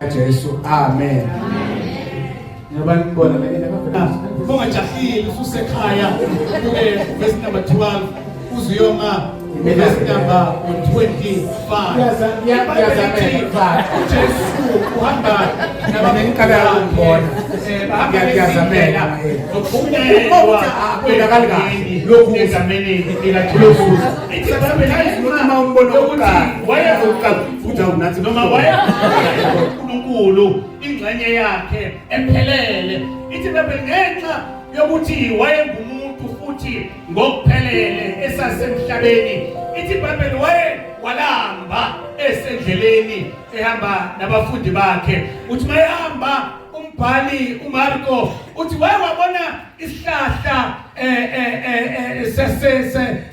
Jesu, amen. Ngoba nibona le. Ungajahile ususekhaya, uke verse number 12 uzuyoma verse number 25. Ngiyazamela. UJesu uhamba. Ngiqala ukubona. Ngiyazamela. Nokuphumela akubonakali kahle lokhu egameni likaJesu. Ithi uma umbono wokuqala wayezokuqala futhi awunathi noma waye uNkulunkulu ingxenye yakhe ephelele. Ithi iBhayibheli ngenxa yokuthi wayengumuntu futhi ngokuphelele esasemhlabeni, ithi iBhayibheli waye walamba esendleleni ehamba nabafundi bakhe. Uthi mayehamba umbhali uMarko uthi waye wabona isihlahla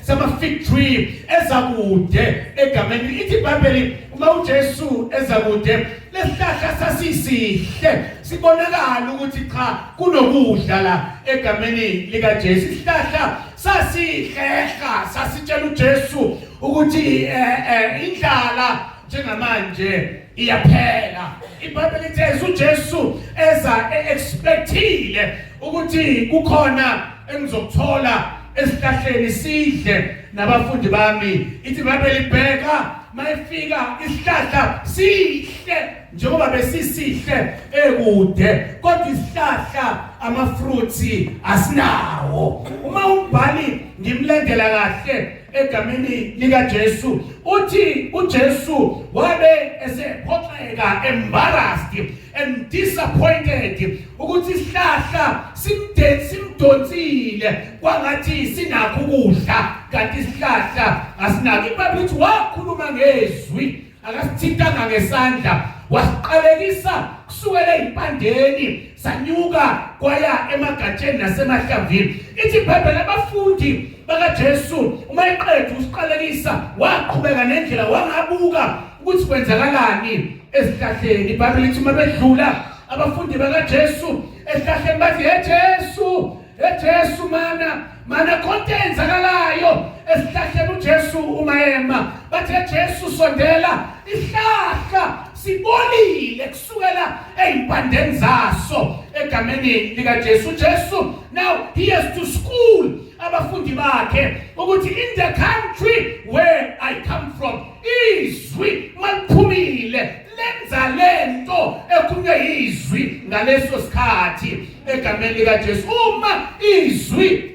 sama fig tree ezakude egameni. Ithi iBhayibheli uma uJesu ezakude, lesihlahla sasisihle, sibonakala ukuthi cha, kunokudla la egameni likaJesu. Isihlahla sasihleha, sasitshela uJesu ukuthi indlala njengamanje iyaphela. IBhayibheli lithi uJesu eza expectile ukuthi kukhona engizokuthola esihlahleni sidle nabafundi bami. Ithi iBhayibheli, bheka, mayifika isihlahla sihle njengoba besisihle ekude, kodwa isihlahla ama-fruits asinawo. Uma umbhali ngimlandela kahle egameni likaJesu, uthi uJesu wabe esephoxeka, embarrassed and disappointed ukuthi isihlahla simde simdonsile kwangathi sinakho ukudla, kanti isihlahla asinakho. IBhayibheli lithi wakhuluma ngezwi, akasithintanga ngesandla, wasiqalekisa kusukela ezimpandeni sanyuka kwaya emagatsheni nasemahlamvini. Ithi iBhayibheli abafundi bakaJesu uma eqeda usiqalekisa waqhubeka nendlela, wangabuka ukuthi kwenzakalani esihlahleni. IBhayibheli lithi uma bedlula abafundi bakaJesu esihlahleni bathi, "He Jesu, he Jesu, mana mana, konke enzakalayo esihlahleni." UJesu uma ema bathi, "He Jesu, sondela, isihlahla sibolile kusukela ezimpandeni zaso," egameni likaJesu. Jesu now he has to school abafundi bakhe ukuthi in the country where I come from, izwi maliphumile lenza lento ekhulunywe izwi ngaleso sikhathi egameni likaJesu. Uma izwi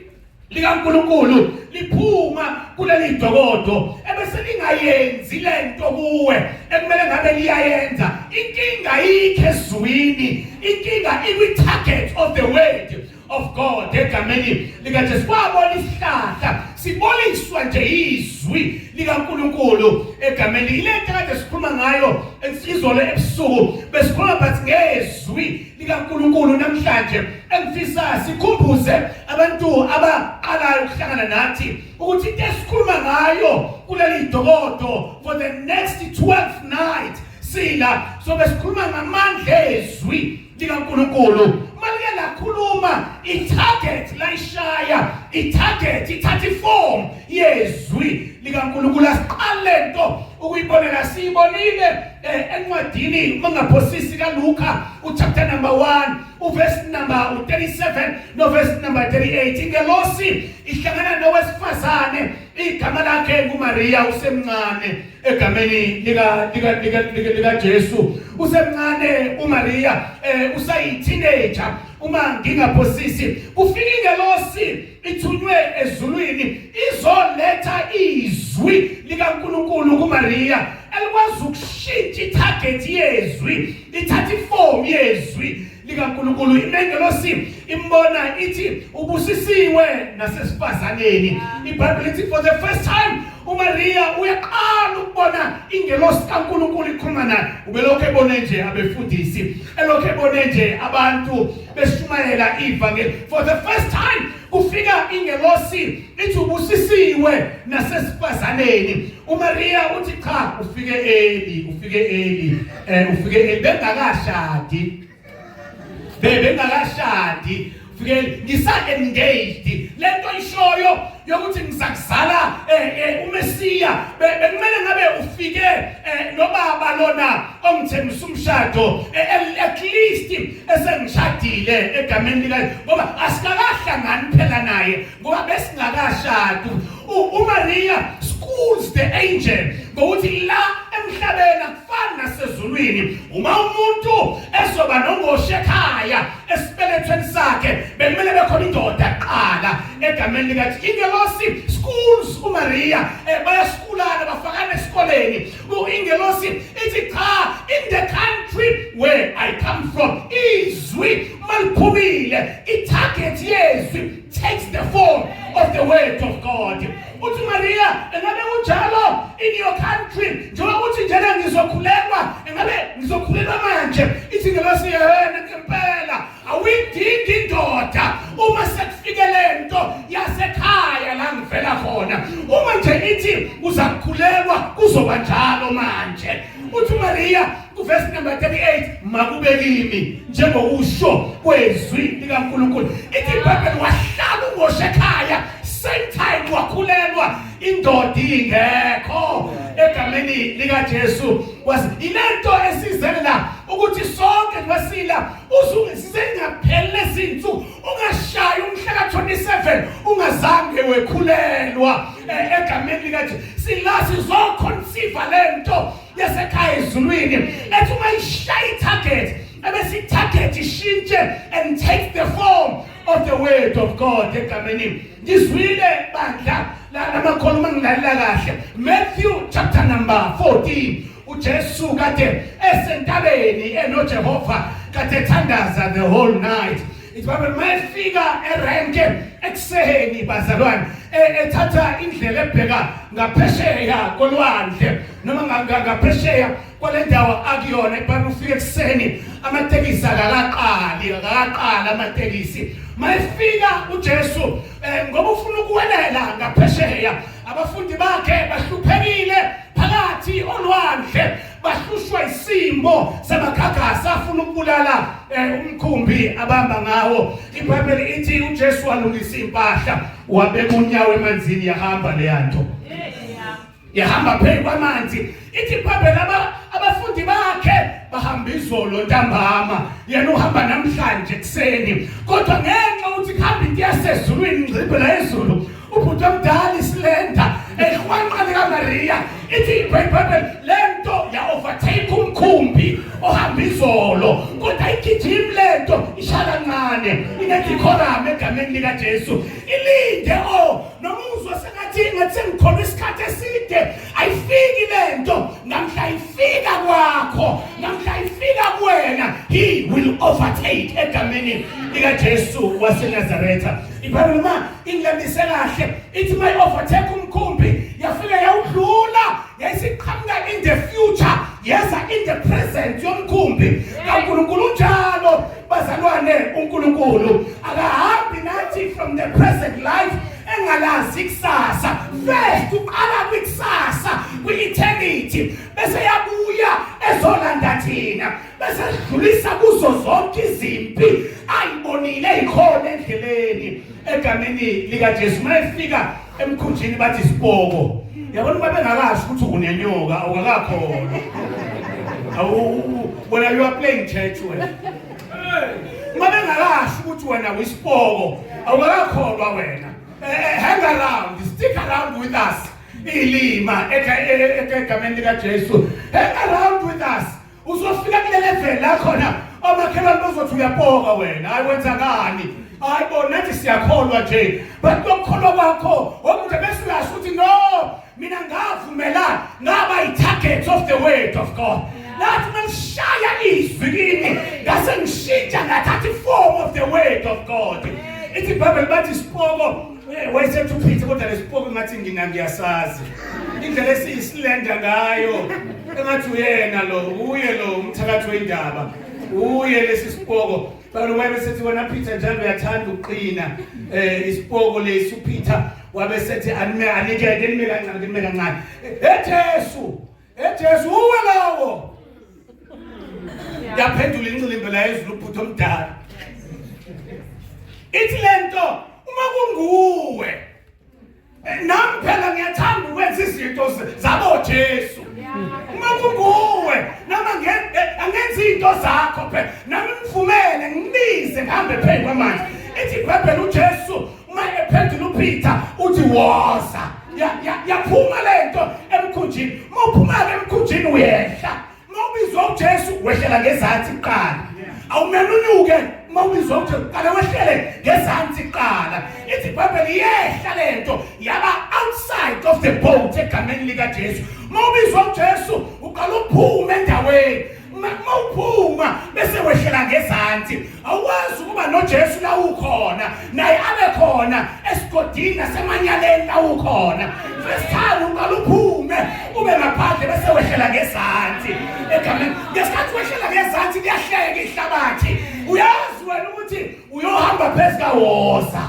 likaNkulunkulu liphuma kuleli dokodo ebese lingayenzi lento kuwe ekumele ngabe liyayenza, inkinga ayikho ezwini, inkinga ikwi-target of the word of God egameni likaJesu. Kwabona isihlahla siboliswa nje izwi likaNkulunkulu egameni. Ile nto kade sikhuluma ngayo izolo ebusuku, besikhuluma but ngezwi likaNkulunkulu. Namhlanje engifisa sikhumbuze abantu abaqalayo ukuhlangana nathi ukuthi into esikhuluma ngayo kuleli dokodo for the next 12 night sila sobe sikhuluma ngamandla ezwi likaNkulunkulu. Malike lakhuluma, i-target layishaya, i-target ithatha i-form yezwi likaNkulunkulu. Asiqale lento ukuyibonela, siyibonile encwadini mangaphosisi kaLuka uchapter number 1 uverse number 37 no verse number 38. Ingelosi ihlangana nowesifazane, igama lakhe nguMaria, usemncane egameni lika Jesu. Usemncane uMaria, usayi teenager uma ngingaphosisi. Kufika ingelosi ithunywe ezulwini izoletha izwi likaNkulunkulu kuMaria elikwazi ukushintsha itarget yezwi, ithatha iform yezwi likaNkulunkulu. Imengelosi imbona ithi ubusisiwe nasesifazaneni. IBhayibheli lithi for the first time uMaria uyaqala ukubona ingelosi kaNkulunkulu ikhuluma naye. Ubelokhu ebone nje abefundisi, elokhu ebone nje abantu beshumayela ivangeli. For the first time kufika ingelosi ithi ubusisiwe nasesifazaneni. uMaria uthi cha, ufike early, ufike early, ufike early, bengakashadi, bengakashadi, ufike ngisa engaged. Lento ishoyo yokuthi ngizakuzala uMesiya bekumele ngabe ufike nobaba lona ongithembisa umshado, at least esengishadile egameni lika, ngoba asikakahlangani phela naye ngoba besingakashadi. UMaria schools the angel ngokuthi la emhlabeni akufani nasezulwini. Uma umuntu ezoba nongoshe ekhaya esibelethweni sakhe, bekumele bekhona indoda kuqala egameni likathi. Ingelosi schools uMaria, bayaskulana, bafakana esikoleni. Ingelosi ithi cha, in the country where I come from, izwi maliphumile, i-target yezwi takes the form of the word of God. Uthi Maria, engabe kunjalo in your country, njengoba uthi njena ngizokhulelwa, engabe ngizokhulelwa manje? Ithi ngelosi, yena ngempela awuyidingi indoda uma sekufike lento yasekhaya la ngivela khona. Uma nje ithi uzakukhulelwa, kuzoba njalo manje. Uthi Maria kuvesi number 38, makube kimi njengokusho kwezwi likaNkulunkulu. Ithi iBhayibheli wahlala ungoshe ekhaya, same time wakhulelwa, indoda ingekho egameni likaJesu. Was ilento esizele la ukuthi sonke kwasila usuke sizengapheli lezinsuku, ungashayi umhla ka-27 ungazange wekhulelwa egameni likaJesu. Sila sizoconceive lento yasekhaya ezulwini, ethi uma ishaya i-target, ebese i-target ishintshe and take the form of the word of God egameni. Ngizwile bandla lamakholwa, uma ngilalela kahle Matthew chapter number 14, uJesu kade esentabeni enoJehova, kade ethandaza the whole night. Ithi Bible mayefika erenke ekuseni bazalwane, ethatha indlela ebheka ngaphesheya kolwandle noma ngaphesheya kwale ndawo akuyona. IBhayibheli ufika ekuseni, amatekisi akakaqali, akakaqali amatekisi mayefika uJesu, ngoba ufuna ukuwelela ngaphesheya. Abafundi bakhe bahluphekile phakathi olwandle, bahlushwa isimo samagagasi afuna ukubulala umkhumbi abamba ngawo. IBhayibheli ithi uJesu walungisa impahla, wabeka unyawo emanzini, yahamba leyanto, yahamba phezu kwamanzi. Ithi iBhayibheli abafundi bakhe bahamba izolo ntambama, yena uhamba namhlanje ekuseni, kodwa ngenxa ukuthi kuhamba into yasezulwini, ingcibhe la ezulu, ubhuti omdala isilenda ehwanqa likaMaria. Ithi iBhayibheli lento ya overtake umkhumbi ohamba izolo, kodwa igijimi lento ishaya kancane, inedecorum egameni likaJesu. Ilinde o noma uzwa sengathi ngathi sengikholwa isikhathi eside, ayifiki lento. Namhla ifika kwakho, namhla ifika kuwena, he will overtake egameni likaJesu waseNazaretha. IBhayibheli uma ingilandise kahle ithi may overtake umkhumbi, yafika yawudlula, yayisiqhamuka in the future, yeza in the present yomkhumbi kaNkulunkulu. Njalo bazalwane, uNkulunkulu akahambi nathi from the present life engalazi ikusasa. First uqala kwikusasa, kwi-eternity, bese yabuya ezolanda thina, bese sidlulisa kuzo zonke izimpi ayibonile eyikhona endleleni egameni likaJesu. Mayefika emkhunjini bathi sipoko. Yabona, uma bengakasho ukuthi unenyoka, awukakakholwa. Awu wena, you are playing church wena. Uma bengakasho ukuthi wena uyisipoko, awukakakholwa wena. Hang around, stick around with us, ilima egameni likaJesu. Hang around with us, uzofika kule level la khona omakhelwane bazothi uyapoka wena. Hayi, wenzakani? Hayi bo, nathi siyakholwa nje, but lokukholwa kwakho okunje bese uyasho ukuthi no, mina ngavumela ngaba i-target of the word of God. Lathi malishaya izwi kimi, ngase ngishintsha, ngathatha i-form of the word of God. Ithi iBhayibheli bathi sipoko. Wayesethi uPeter, kodwa lesipoko ngathi ngina ngiyasazi indlela esiyisilenda ngayo, engathi uyena lo, uye lo umthakathi wendaba, uye lesi sipoko. Balo wabe sethi, wena Peter, njalo uyathanda ukuqina, isipoko lesi. uPeter wabe sethi, anime anike nime kancane, nime kancane. EJesu, eJesu, uwe lawo. Yaphendula incilimbe la ezulu ubhuti omdala, ithi lento uma kunguwe. Nami phela ngiyathanda ukwenza izinto zabo Jesu. Uma kunguwe noma angenza izinto zakho phela nami ngivumele ngibize ngihambe phezu kwamanzi. Ithi iBhayibheli uJesu uma ephendula uPeter uthi woza. Yaphuma lento emkhunjini. Uma uphuma ke emkhunjini uyehla. Uma ubizwa uJesu wehlela ngezansi kuqala. Awumele unyuke uma ubizwa uJesu qala wehlele ngezansi kuqala. Ithi iBhayibheli yehla lento yaba outside of the boat egameni likaJesu. Uma ubizwa uJesu uqala uphume endaweni. Uma uphuma bese wehlela ngezansi. Awukwazi ukuba noJesu la ukhona naye abe khona esigodini nasemanyaleni la ukhona. First time uqala uphume ube ngaphandle bese wehlela ngezansi egameni. Ngesikhathi wehlela ngezansi kuyahleka ihlabathi. Uyazi wena ukuthi uyohamba phezu kawoza.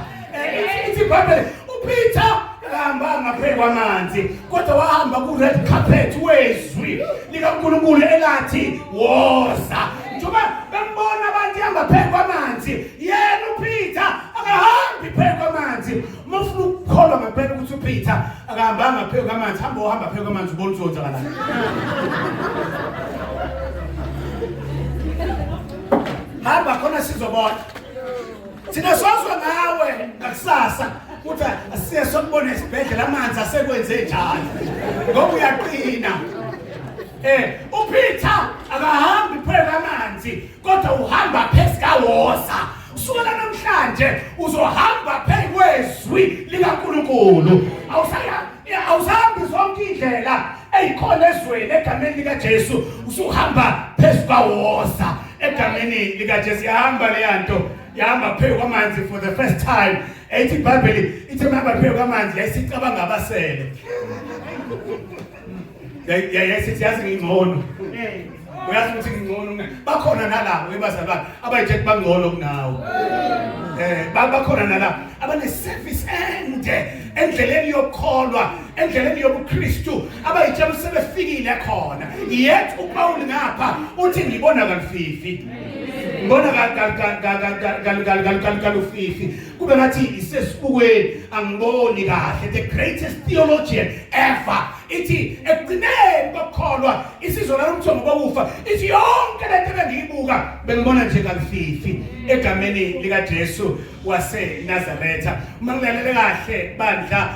Ithi iBhayibheli uPeter akahambanga phezu kwamanzi kodwa wahamba ku-red carpet wezwi likaNkulunkulu elathi woza. Njengoba bembona abantu ihamba phezu kwamanzi, yena uPeter akahambi phezu kwamanzi. Uma ufuna ukukholwa ngempela ukuthi uPeter akahambanga phezu kwamanzi, hamba uhamba phezu kwamanzi ubone ukuthi uzowenzakalani. Hamba khona sizobona. Thina sozwa ngawe ngakusasa ukuthi asiye sokubona esibhedlela amanzi asekwenze njalo ngoba uyaqina. UPeter akahambi phezu kwamanzi kodwa uhamba phezu kawoza. Kusukela namhlanje uzohamba phezu kwezwi likaNkulunkulu. Awusahambi zonke indlela eyikhona ezweni egameni likaJesu, usuhamba phezu kawoza egameni likaJesu. Yahamba leyanto, yahamba phezu kwamanzi for the first time. Ethi iBhayibheli ithe mahamba phezu kwamanzi yayisicabanga abasele. Yayisithi yazi ngingcono. Uyazi ukuthi ngingcono bakhona nalabo ebazalwane abayithe bangcono kunawe. Bakhona nalabo abane service ende endleleni yokukholwa, endleleni yobuKristu, abayitshela sebefikile khona. Yet uPaul ngapha uthi ngibona kalufifi. Ngibona kalufifi. Kube ngathi isesibukweni angiboni kahle. The greatest theologian ever. Ithi ekugcineni kokukholwa isizolala ubuthongo bokufa. Ithi yonke lento ebengiyibuka bengibona nje kalufifi egameni likaJesu waseNazaretha. Uma ngilalele kahle bandla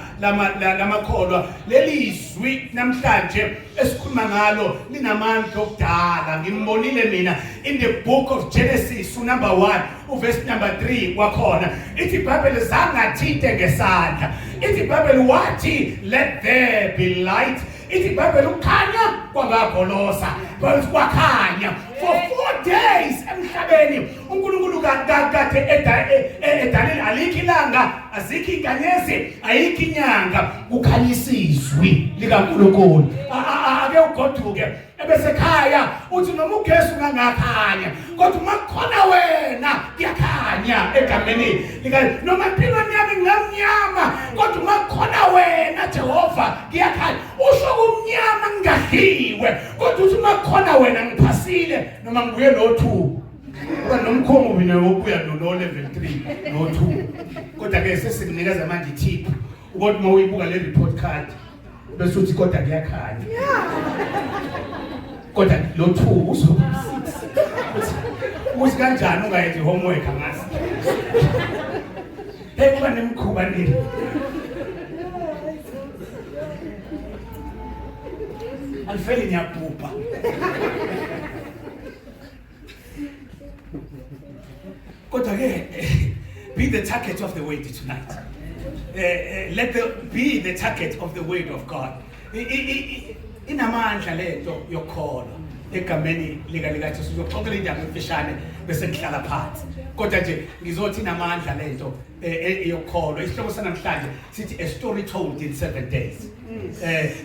lamakholwa, leli zwi namhlanje esikhuluma ngalo linamandla okudala. Ngimbonile mina in the book of Genesis number 1 uverse number 3 wakhona. Ithi iBhayibheli zangathinte ngesandla. Ithi iBhayibheli wathi let there be light. Ithi iBhayibheli ukukhanya kwangagolosa, kwakhanya for 4 days emhlabeni. uNkulunkulu kade edalile, alikho ilanga, azikho inkanyezi, ayikho inyanga, kukhanyisa izwi likaNkulunkulu. Ake ugoduke ebesekhaya uthi noma ugesi ungangakhanya kodwa uma kukhona wena kuyakhanya egameni lika, noma empilweni yami ngingamnyama kodwa uma kukhona wena Jehova kuyakhanya. Usho kumnyama ngingadliwe kodwa uthi uma kukhona wena ngiphasile noma ngibuye no 2. Kuba nomkhomo mina wokubuya no level 3 no 2. Kodwa ke sesikunikeza manje tip ukuthi uma uyibuka le report card bese uthi kodwa kuyakhanya. Kodwa lo 2 uzoba 6. Uthi kanjani ungayenzi homework angazi. Hey, kuba nemikhuba nini. Alifeli ngiyabhubha. Kodwa ke be the target of the word tonight. Let the be the target of the word of God. Inamandla lento yokukholwa egameni lika likaJesu. Uzoxoxela indaba emfishane bese ngihlala phansi. Kodwa nje ngizothi inamandla lento yokukholwa. Isihloko sanamhlanje sithi a story told in 7 days.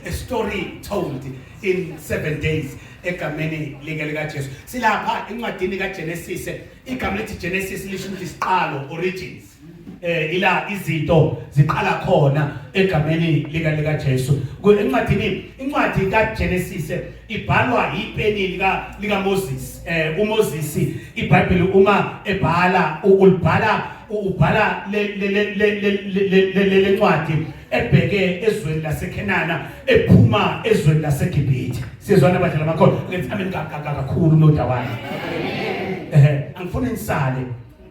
A story told in 7 days egameni lika likaJesu. Silapha encwadini kaGenesis. Igama lethi Genesis lisho ukuthi isiqalo, origins. Ila izinto ziqala khona egameni lika likaJesu. Encwadini, incwadi kaGenesis ibhalwa ipeni lika lika Moses. uMoses iBhayibheli uma ebhala ulibhala ubhala le le le le le lencwadi ebheke ezweni laseKhenana ephuma ezweni laseGibhithe. Sizwana bandla lamakholwa, ngithi amen kakhulu nodawana. Angifuni nisale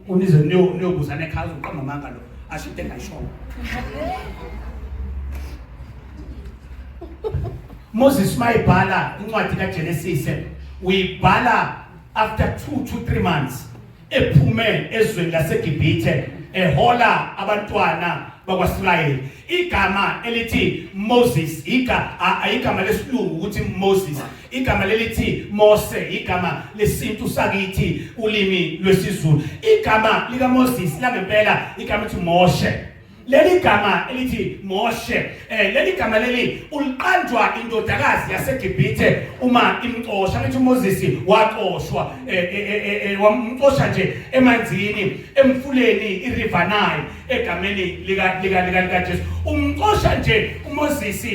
unize niyobuzana ekhaya, uzoqamba amanga lo asho into engayishongo. Moses mayibhala incwadi kaGenesis uyibhala after 2 to 3 months ephume ezweni laseGibhithe ehola abantwana bakwaIsrayeli. Igama elithi Moses igama lesilungu ukuthi Moses, igama lelithi Mose igama lesintu sakithi ulimi lwesiZulu. Igama lika Moses langempela igama elithi Moshe. Leli gama elithi Moshe, leli gama leli uliqanjwa indodakazi yaseGibhithe uma imxosha. Ngithi uMoses waxoshwa, wamxosha nje emanzini emfuleni iRiver Nile egameni lika lika lika lika Jesu. Umxosha nje uMoses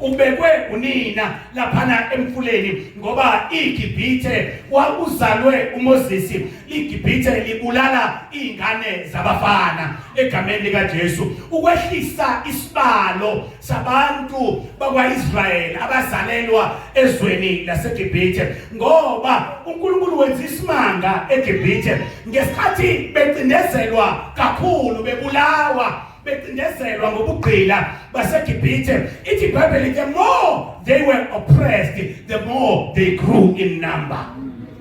ubekwe unina laphana emfuleni ngoba iGibhithe wakuzalwe uMoses, iGibhithe libulala izingane zabafana egameni lika Jesu, ukwehlisa isibalo sabantu bakwaIsrael abazalelwa ezweni laseGibhithe, ngoba uNkulunkulu wenza isimanga eGibhithe ngesikhathi becindezelwa kakhulu, bebulawa, becindezelwa ngobugqila baseGibhithe. Ithi iBhayibheli, the more they were oppressed, the more they grew in number.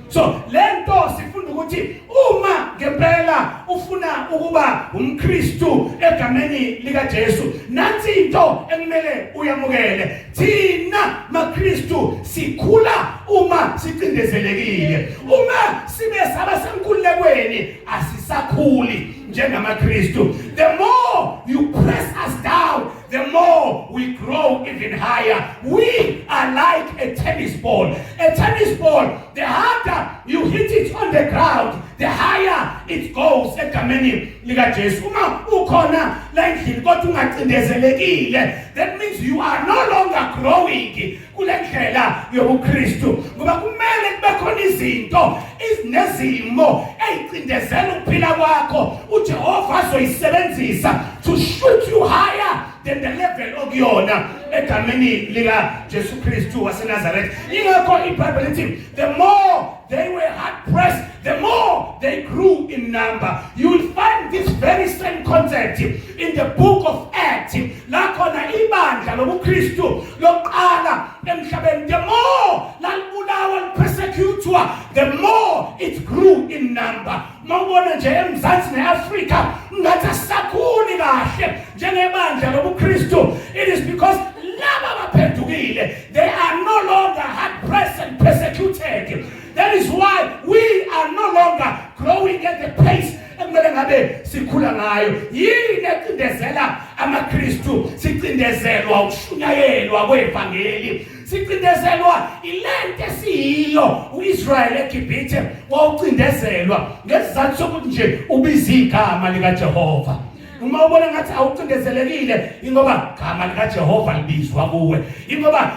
So lento sifunda ukuthi uma ngempela ufuna ukuba umKristu egameni lika Jesu, nansi into ekumele uyamukele. Thina maKristu sikhula uma sicindezelekile. Uma sibe saba senkululekweni asisakhuli njengamaKristu. The more you press us down, the more we grow even higher. We are like a tennis ball. A tennis ball, the harder you hit it on the ground, the higher it goes egameni lika Jesu. Uma ukhona la endlini kodwa ungacindezelekile, that means you are no longer growing kule ndlela yobuKristu, ngoba kumele kube khona izinto nezimo eyicindezela ukuphila kwakho uJehova azoyisebenzisa to shoot you higher than the level okuyona egameni lika Jesu Kristu waseNazaretha. Ingakho iBhayibheli lithi the more they were hard pressed, the more they grew in number. You will find this very same concept in the book of Acts, la khona ibandla lobuKristu lokuqala emhlabeni, the more lalibulawa, lipersecutwa, the more it grew in number. Mawubona nje eMzansi neAfrika ngathi asisakhuli kahle njengebandla lobuKristu, it is because laba baphendukile, they are no longer hard pressed and persecuted. That is why we are no longer growing at the pace ekumele ngabe sikhula ngayo. Yini ecindezela amaKristu? Sicindezelwa ukushunyayelwa kwevangeli, sicindezelwa ilento esiyiyo. uIsrael eGibhithe wawucindezelwa ngesizathu sokuthi nje ubiza igama likaJehova. Uma ubona ngathi awucindezelekile, ingoba gama likaJehova libizwa kuwe, ingoba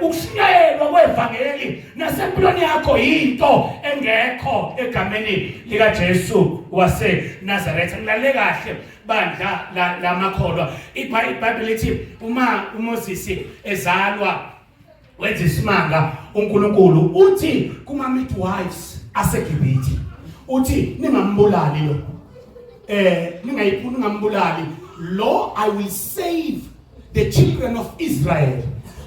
ukushunyayelwa kwevangeli nasempilweni yakho yinto engekho egameni likaJesu waseNazaretha. Ngilalele kahle bandla lamakholwa, iBhayibheli lithi uma uMoses ezalwa wenza isimanga uNkulunkulu, uthi kuma midwives aseGibhithe, uthi ningambulali lo, ningayiphuni, ningambulali lo. I will save the children of Israel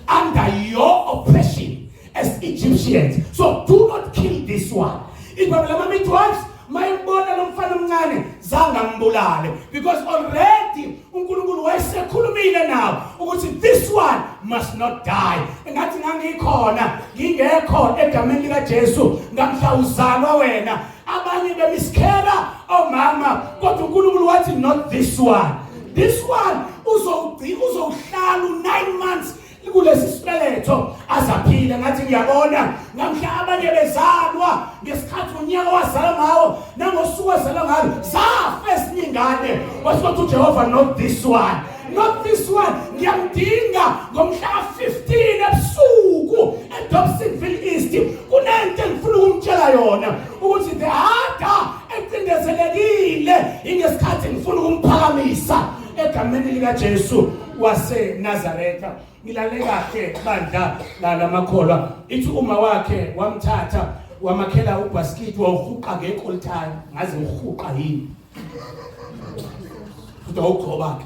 under your oppression as Egyptians, so do not kill this one. Ibhayibheli, lama midwives mayimbona lo mfana omncane zangambulale, because already uNkulunkulu wayesekhulumile nawo ukuthi this one must not die. Engathi ngangikhona ngingekho egameni lika Jesu ngamhla uzalwa wena, abanye bemiskela omama, kodwa uNkulunkulu wathi not this one. This one uzowugcina, uzowuhlala u9 months kulesi sibeletho azaphile. Ngathi ngiyabona ngamhla abanye bezalwa ngesikhathi unyaka wazalwa ngawo nangosuku wazalwa ngalo zafa ezinye ingane, wathi uJehova not this one, not this one. Ngiyamdinga ngomhla ka-15 ebusuku eDobsonville East, kunento engifuna ukumtshela yona ukuthi the harder ecindezelekile ingesikhathi ngifuna ukumphakamisa. egameni likaJesu waseNazaretha. Ngilale kahle bandla lamakholwa. Ithi uma wakhe wamthatha wamakhela ubhasikiti wawuhuqa ngekolitani, ngaze uhuqa yini futhi wawugcoba ke,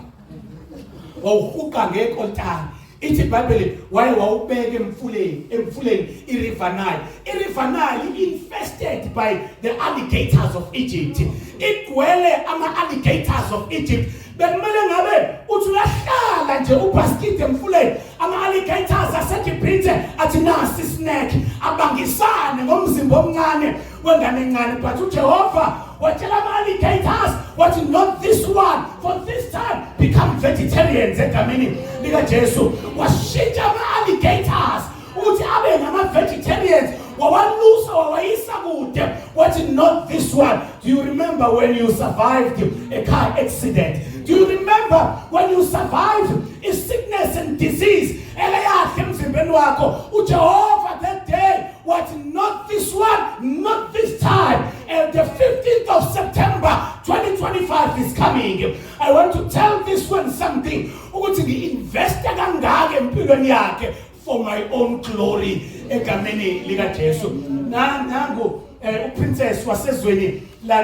wawuhuqa ngekolitani. Ithi iBhayibheli waye wawubeka emfuleni, emfuleni iRiver Nile. IRiver Nile infested by the alligators of Egypt, igcwele ama-alligators of Egypt. Bekumele ngabe uthi uyahlala nje ubhasikidi emfuleni, ama-alligators aseGibhithe athi nasi snack, abangisane ngomzimba omncane wengane encane. But uJehova watshela ama-alligators wathi, "Not this one, for this time become vegetarians," egameni likaJesu. Washintsha ama-alligators ukuthi abe ngama-vegetarians, wawalusa wawayisa kude, wathi, "Not this one." Do you remember when you survived a car accident? Do you remember when you survived a sickness and disease eleyadla emzimbeni wakho? UJehova that day wathi, "Not this one, not this time." And the 15th of September 2025 is coming. I want to tell this one something, ukuthi ngi-investe kangaka empilweni yakhe for my own glory, egameni likaJesu. Nangu uprincess wasezweni la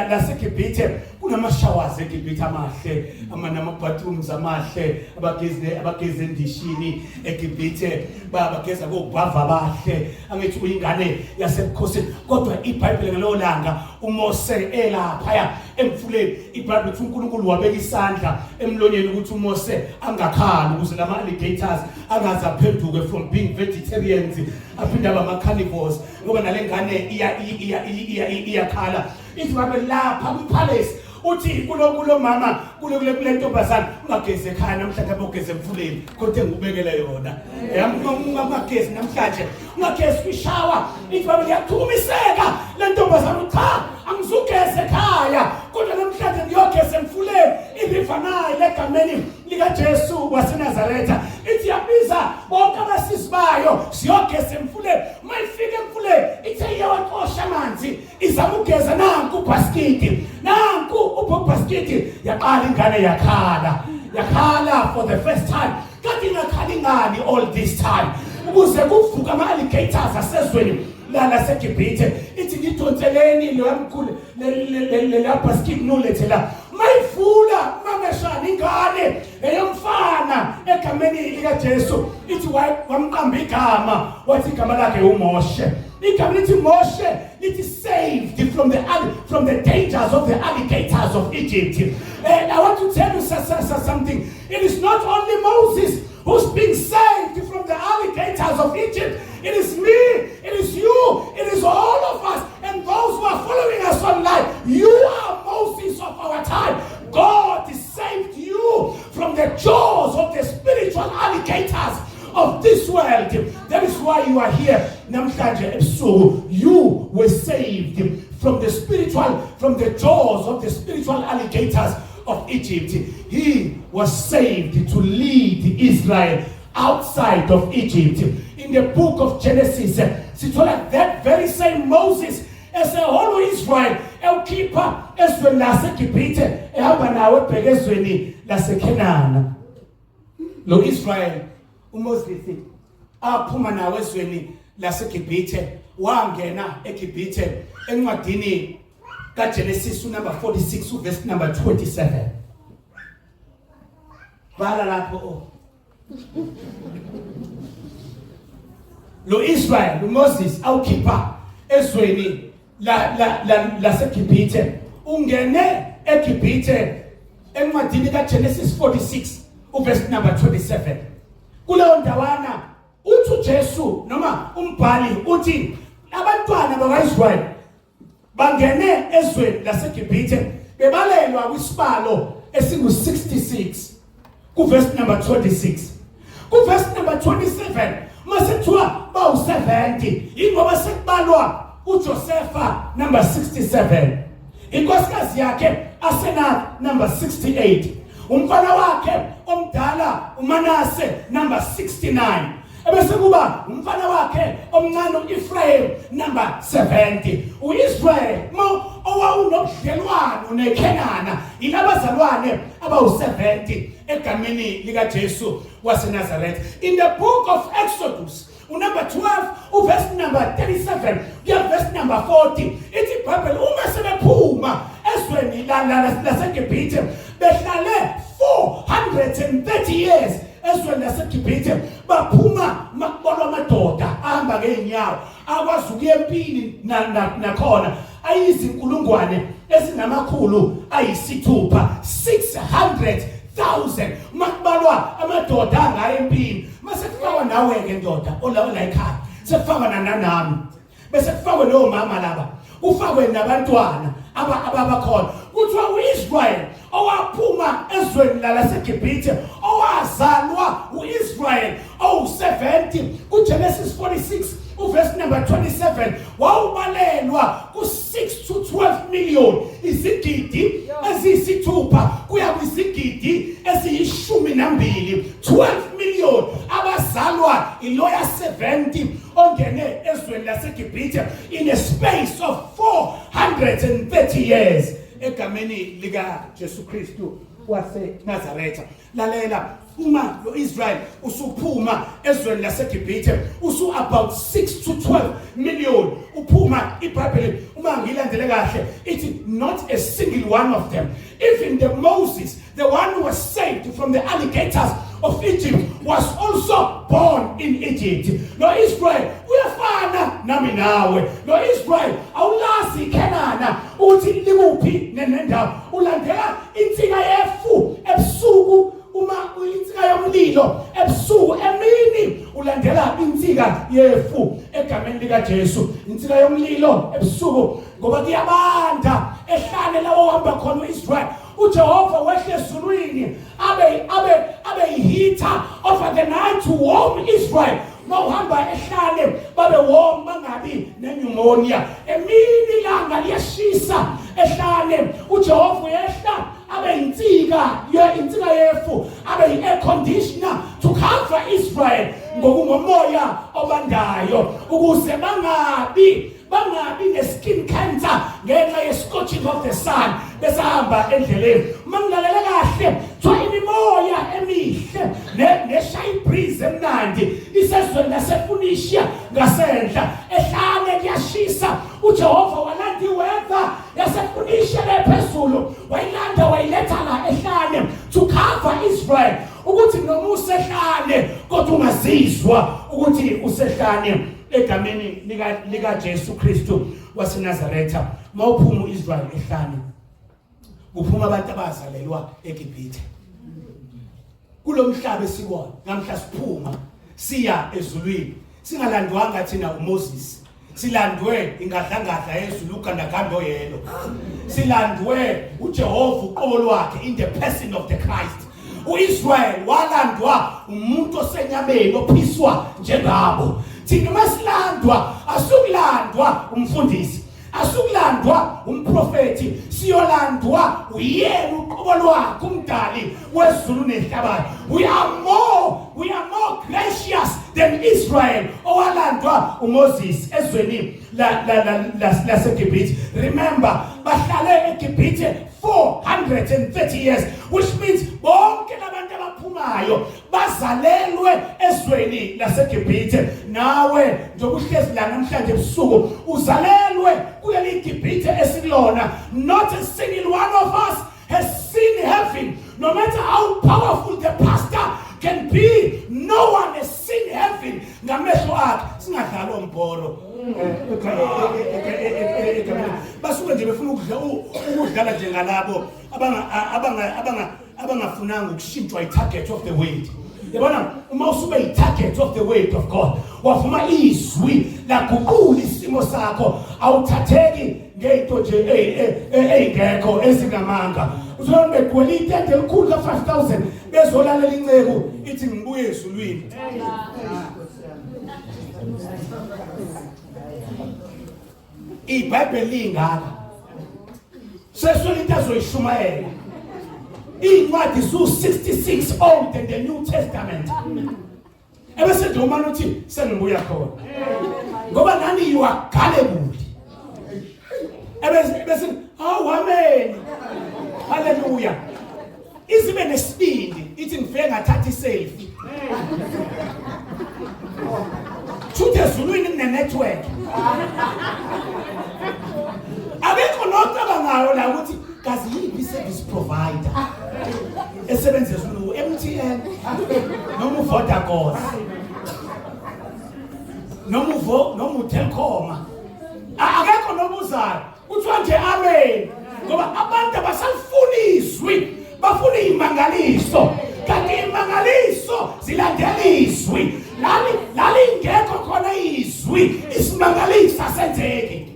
laseGibhithe. Kunama-showers eGibhithe amahle, nama-bathrooms amahle, abagezi endishini eGibhithe, bageza kobhava abahle. Angithi uyingane yasebukhosini. Kodwa iBhayibheli ngalowo langa uMose elaphaya emfuleni, iBhayibheli ithi uNkulunkulu wabeka isandla emlonyeni ukuthi uMose angakhali, ukuze lama alligators angaze aphenduke from being vegetarians aphinde abe ama-carnivores, ngoba nale ngane iya iya iya iyakhala. Ithi babe lapha kwi-palace, uthi kulo mama, kule ntombazane, "Ungagezi ekhaya namhlanje, abogeza emfuleni, kodwa engikubekele yona yami. Ungagezi namhlanje, ungagezi kwishawa." Ithi babe liyachukumiseka le ntombazane, "Cha, angizugeza ekhaya, kodwa namhlanje ngiyogeza emfuleni iRiver Nile, egameni likaJesu waseNazaretha." Ithi yabiza bonke abasizi bayo, "Siyogeza emfuleni." Uma ifika emfuleni, ithe iyawacosha amanzi, izama ukugeza, nanku ubhasikidi, nanku ubhasikidi. Yaqala ingane yakhala, yakhala for the first time. Kanti ingakhali ngani all this time, ukuze kuvuka ama-alligators asezweni la laseGibhithe? Ithi, "Ngidonseleni leya mkhulu leya bhasikidi, nulethe la." Mayivula mameshana, ingane eyomfana, egameni likaJesu. Ithi wamqamba igama, wathi igama lakhe uMoshe. Igama lithi Moshe lithi saved from the dangers of the alligators of Egypt. And I want to tell you something: it is not only Moses who's being saved from the alligators of Egypt. It is me, it is you, it is all of us, and those who are following us online. You are Moses of our time. God saved you from the jaws of the spiritual alligators of this world. That is why you are here namhlanje ebusuku. You were saved from the jaws of the spiritual alligators of Egypt. He was saved to lead Israel outside of Egypt. In the book of Genesis, sithola that very same Moses esehola uIsrael, ewukhipha ezweni laseGibhithe, ehamba nawo ebheke ezweni laseKhenana. Lo Israel uMoses aphuma nawo ezweni laseGibhithe, wangena eGibhithe. Encwadini kaGenesis number 46 uverse number 27, bala lapho. Oh, lo Israel uMoses awukhipha ezweni la la la laseGibhithe, ungene eGibhithe. Encwadini kaGenesis 46 uverse number 27, kuleyo ndawana uthi uJesu, noma umbhali uthi abantwana bakwaIsrael bangene ezweni laseGibhithe bebalelwa kwisibalo esingu-66, kuverse number 26. Kuverse number 27 mase kuthiwa bawu-70, ingoba sekubalwa uJosepha number 67, inkosikazi yakhe Asenath number 68, umfana wakhe omdala uManase number 69, ebese kuba umfana wakhe omncane uEphraim number 70. UIsrael mo owawunobudlelwano neKhenana yilabazalwane abawu-70 egameni likaJesu waseNazaretha. In the book of Exodus, unumber 12 uverse number 37 kuya verse number 40, ithi iBhayibheli uma sebephuma ezweni laseGibhithe behlale 430 years ezweni laseGibhithe, baphuma makubolwa amadoda ahamba ngeenyawo akwazi ukuya empini nakhona ayizinkulungwane ezingamakhulu ayisithupha, 600,000 makubalwa amadoda angaya empini. Mase kufakwa nawe-ke ndoda ola ekhaya, sekufakwa nanami, bese kufakwe nomama laba, kufakwe nabantwana ababakhona. Kuthiwa uIsrael owaphuma ezweni laseGibhithe, owazalwa uIsrael owu70 kuGenesis 46 uverse number 27, wawubalelwa ku6 to 12 million, izigidi eziyisithupha kuya kwizigidi eziyishumi nambili, 12 million abazalwa iloya 70 ongene ezweni laseGibhithe in a space of 430 years, egameni lika Jesu Kristu waseNazaretha. Lalela, uma lo Israel usuphuma ezweni laseGibhithe usu about 6 to 12 million uphuma, iBhayibheli uma ngilandele kahle ithi not a single one of them, even the Moses, the one who was saved from the alligators of Egypt, was also born in Egypt. No Israel uyafana nami nawe. No Israel awulazi iKhenana uthi likuphi nendawo, ulandela insika yefu ebusuku, uma insika yomlilo ebusuku, emini ulandela insika yefu egameni lika Jesu. Insika yomlilo ebusuku ngoba kuyabanda ehlane lawo uhamba khona uIsrael. uJehova wehle ezulwini abe heater over the night to warm Israel. Mawuhamba ehlane babe warm, bangabi nepneumonia. Emini ilanga liyashisa ehlane, uJehova uyehla abe insika ye insika yefu, abe i-air conditioner to cover Israel ngokungomoya obandayo ukuze bangabi ne-skin cancer ngenxa ye-scorching of the sun besahamba endleleni. Uma ngilalele kahle, kuthiwa imimoya emihle neshaya ibreeze emnandi isezweni laseFunishia ngasenhla. Ehlane kuyashisa, uJehova walanda iweather yaseFunishia lephezulu, wayilanda wayiletha la ehlane to cover Israel ukuthi noma usehlane kodwa ungazizwa ukuthi usehlane, egameni lika Jesu Kristu waseNazaretha. Mawuphuma uIsrael ehlane, kuphuma abantu abazalelwa eGibhithe. Kulomhlaba esikuwona namhla, siphuma siya ezulwini singalandwanga thina uMoses, silandwe ingadlangadla yezulu, ugandaganda oyelo, silandwe uJehova uqobo lwakhe in the person of the Christ. uIsrael walandwa umuntu osenyameni ophiswa njengabo. Thina masilandwa asukulandwa umfundisi, asukulandwa umprofeti, siyolandwa uyena uqobo lwakhe umdali wezulu nehlabathi. We are more gracious than Israel owalandwa uMoses ezweni la la la laseGibhithe. Remember, bahlale eGibhithe 430 years, which means bonke labantu abaphumayo bazalelwe ezweni laseGibhithe. Nawe njengoba uhlezi la namhlanje ebusuku uzalelwe kuleli Gibhithe esikulona. Not a single one of us has seen heaven. No matter how powerful the pastor can be, no one has seen heaven ngamehlo akhe. Singadlali ombhoro egameni, basuke nje befuna ukudla ukudlala njengalabo abanga abangafunanga ukushintshwa i-target of the word. Yabona, uma usube i-target of the word of God, wavuma izwi laguqula isimo sakho, awuthatheki ngey'nto nje ey'ngekho ezingamanga. Uzobona begcwele itende elikhulu ka-5000 bezolalela inceku ithi ngibuye ezulwini. IBhayibheli lingaka seswele into azoyishumayela, iy'ncwadi zu-66, Old and the New Testament, ebese nje umane uthi sengibuya khona, ngoba nani you are gullible. Ebese bese hawu amen. Haleluya. Izibe nesibindi ithi ngifike ngathatha iselfie. Shuthi ezulwini kune network. Akekho nocabangayo la ukuthi kazi yiphi service provider esebenza ezulwini u-MTN noma uVodacom noma uvo noma uTelkom. Akekho nobuzayo. Kuthiwa nje amen ngoba abantu abasalifuni izwi bafuna imangaliso kanti imangaliso zilandela izwi lali lalingekho khona izwi isimangaliso asenzeki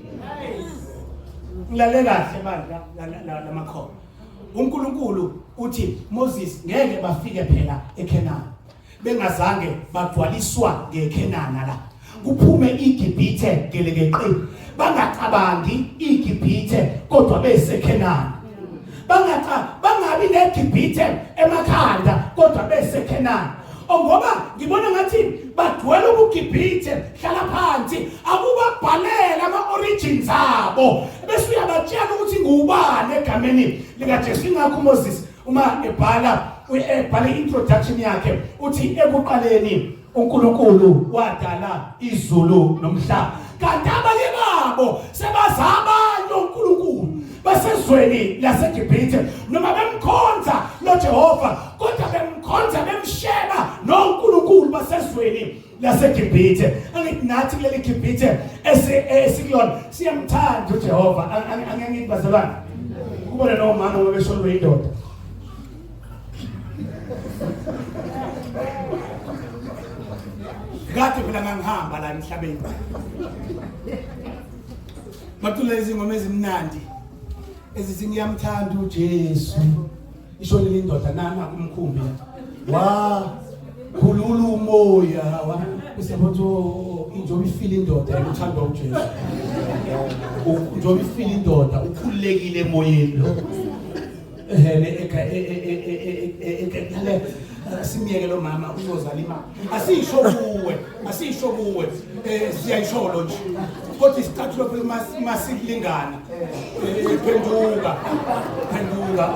ngilalele kahle bandla lamakhono uNkulunkulu uthi Moses ngeke bafike phela eKhenani bengazange bagcwaliswa ngekhenana la kuphume iGibhithe gelekeqe bangacabangi iGibhithe kodwa besekhenana bangaca bangabi neGibhithe emakhanda kodwa besekhenana ngoba ngibona ngathi badwela ubugibhithe hlala phansi akubabhalela ama-origins abo bese uyabatshela ukuthi ngubani egameni likaJesu ingakho uMoses uma ebhala ebhala i-introduction yakhe uthi ekuqaleni uNkulunkulu wadala izulu nomhlaba kanti abanye babo sebazabanye uNkulunkulu basezweni laseGibhithe noma bemkhonza lo Jehova kodwa bemkhonza bemsheba noNkulunkulu basezweni laseGibhithe angithi nathi kuleli Gibhithe esikulona siyamthanda uJehova angeke ngithi bazalwane kubona nomama ngoba beshonelwe indoda kade phela ngangihamba la emhlabeni bacula izingoma ezimnandi ezithi ngiyamthanda uJesu ishonile indoda nana kumkhumbi wa khulula umoya wa usebotho injoba ifile indoda uthandwa uJesu njoba ifile indoda ukhululekile emoyeni lo ehene eka simyeke lo mama uzozala imali asisho kuwe asisho kuwe eh siyayisholo nje kodwa isicathulo phela masikulingana eh, phenduka phenduka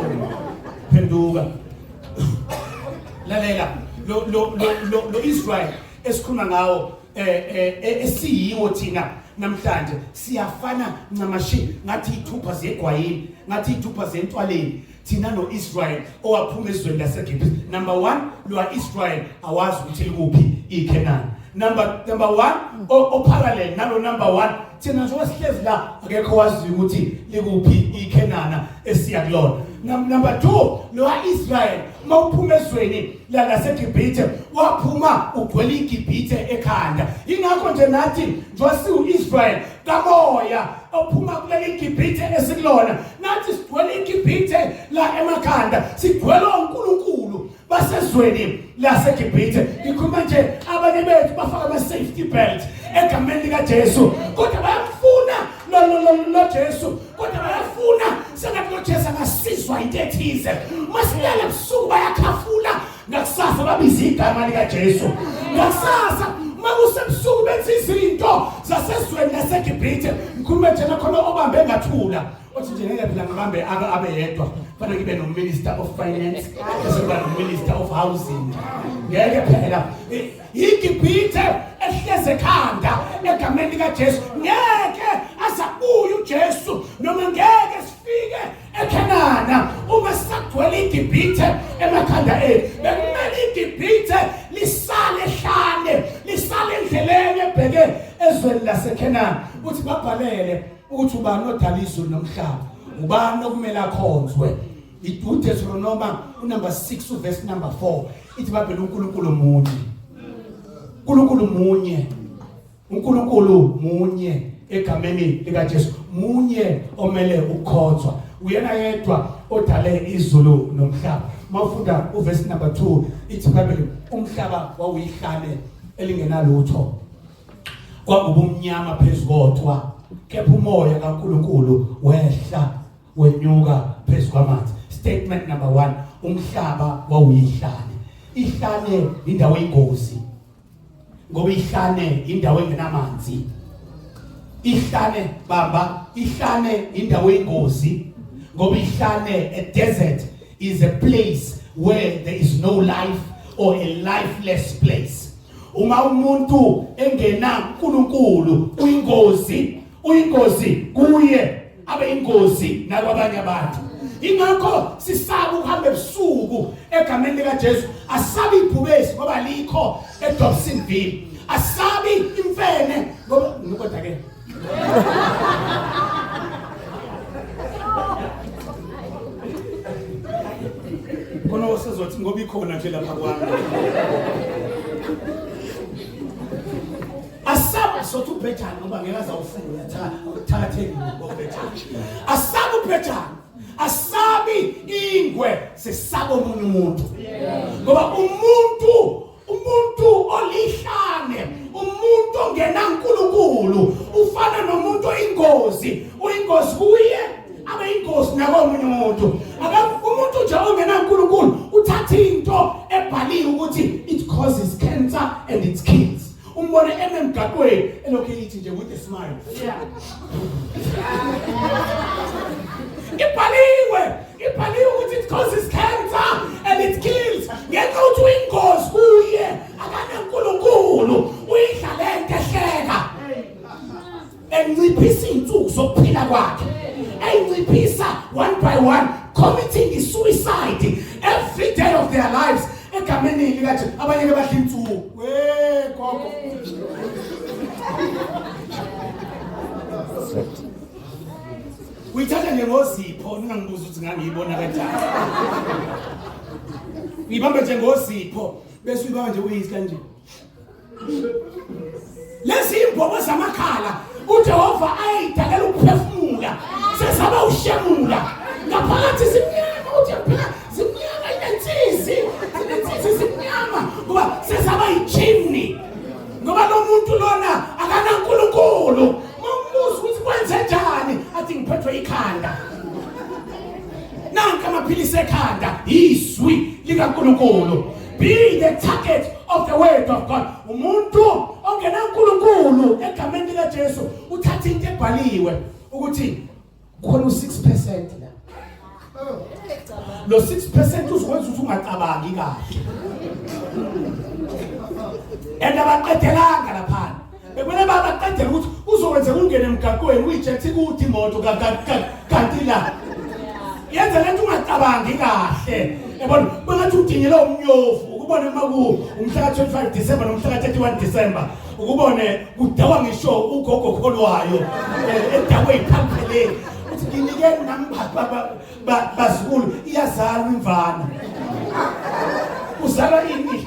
phenduka lalela lo lo lo lo Israel esikhuluma ngawo eh, eh, eh esiyiwo thina namhlanje siyafana ncamashi ngathi ithupha zegwayini ngathi ithupha zentwaleni thina noIsrael owaphuma ezweni laseGibhithe number 1 lo Israel awazi ukuthi likuphi iCanaan number number 1 o parallel nalo number 1 thina njengoba sihlezi la akekho waziyo ukuthi likuphi iCanaan esiya kulona number 2 lo Israel mawuphuma ezweni laseGibhithe waphuma ugcwele iGibhithe ekhanda ingakho nje nathi njengoba siwu-Israel kamoya ophuma kuleli Gibhithe esikulona nathi sigcwele iGibhithe la emakhanda sigcwele uNkulunkulu basezweni laseGibhithe ngikhuluma nje abanye bethu bafaka ama safety belt egameni likaJesu kodwa bayamfuna lo lo lo Jesu kodwa bayafuna sengathi lo Jesu angasizwa into ethize masilale ebusuku bayakhafula ngakusasa babiza igama likaJesu ngakusasa uma kusebusuku benza izinto zasezweni laseGibhithe ngikhulume nje nakhona obambe ngathula othi nje ngeke phela ngibambe abe yedwa fanele ngibe no-minister of finance bese kuba no-minister of housing ngeke phela iGibhithe ehleze ekhanda egameni likaJesu ngeke azabuye uJesu noma ngeke sifike eKhenana uma sisagcwele iGibhithe emakhanda ethu bekumele iGibhithe lisale hlane lisale endleleni ebheke ezweni laseKhenana uthi babhalele ukuthi ubani odala izulu nomhlaba ubani okumele akhonzwe iDeuteronomy unumber 6 uverse number 4 ithi babhele uNkulunkulu munye uNkulunkulu munye uNkulunkulu munye egameni likaJesu munye omele ukukhonzwa uyena yedwa odale izulu nomhlaba mawufunda uverse number 2 ithi iBhayibheli umhlaba wawuyihlane elingenalutho kwakubumnyama phezukothwa kepha umoya kaNkulunkulu wehla wenyuka phezu kwamanzi statement number 1 umhlaba wawuyihlane ihlane indawo eyingozi ngoba ihlane indawo engenamanzi ihlane bamba Ihlane indawo yengozi, ngoba ihlane, a desert, is a place where there is no life or a lifeless place. Uma umuntu engena uNkulunkulu uyingozi, uyingozi kuye, abe ingozi nakwabanye abantu. Ingakho sisaba ukuhamba ebusuku egameni likaJesu. Asabi ibhubesi ngoba likho eDobsonville, asabi imfene ngoba kodwa ke khona osezothi ngoba ikhona nje lapha kwami. Asaba sothi ubhejane ngoba ngeke azawufuna, uyathatha ngobhejane. Asaba ubhejane, asabi ingwe, sesaba omunye umuntu, ngoba umuntu olihlane, umuntu ongenaNkulunkulu ufana nomuntu oyingozi, uyingozi kuye, abe ingozi nakomunye umuntu. Umuntu nje ongenaNkulunkulu uthatha into ebhaliwe ukuthi it causes cancer and it kills. Umbone eme emgaqweni elokhu eyithi nje with a smile. Ibhaliwe, ibhaliwe ukuthi it causes cancer and it kills. Ngenxa ukuthi uyingozi kuye, akanaNkulunkulu, uyidla lento ehleka, enciphisa iy'nsuku zokuphila kwakhe, eyinciphisa one by one, committing suicide every day of their lives egameni likaJesu. Abanye ke badla insuku, we gogo. Uyithatha nje ngozipho, ningangibuza ukuthi ngangiyibona kanjani. Ngibambe nje ngozipho, bese uyibamba nje uyisi kanje. Lezi imbobo zamakhala uJehova ayidalela ukuphefumula sezaba ushemula ngaphakathi, zimnyama, uthi phela zimnyama, inensizi, zinensizi, zimnyama ngoba sezaba yichimney, ngoba lo muntu lona akanaNkulunkulu. Mawumbuza ukuthi kwenze njani, athi ngiphethwe ikhanda. Nanka amaphilisi ekhanda, izwi likaNkulunkulu. Be the target of the word of God. Umuntu ongenaNkulunkulu egameni likaJesu uthatha into ebhaliwe ukuthi khona u6% la. Lo 6% uzokwenza ukuthi ungacabangi kahle. And abaqedelanga laphana, bekumele babaqedele ukuthi uzokwenza ungene emgaqweni uyijethi kude imoto, kanti la yenza lento ungacabangi kahle, yabona, bengathi udinyele umnyovu. Ukubone uma ku umhla ka-25 December nomhla ka-31 December, ukubone kudawa ngisho ugogo kholwayo, edakwe iphampheleni, uthi nginikeni nami bazukulu. Iyazalwa imvana, uzalwa ini?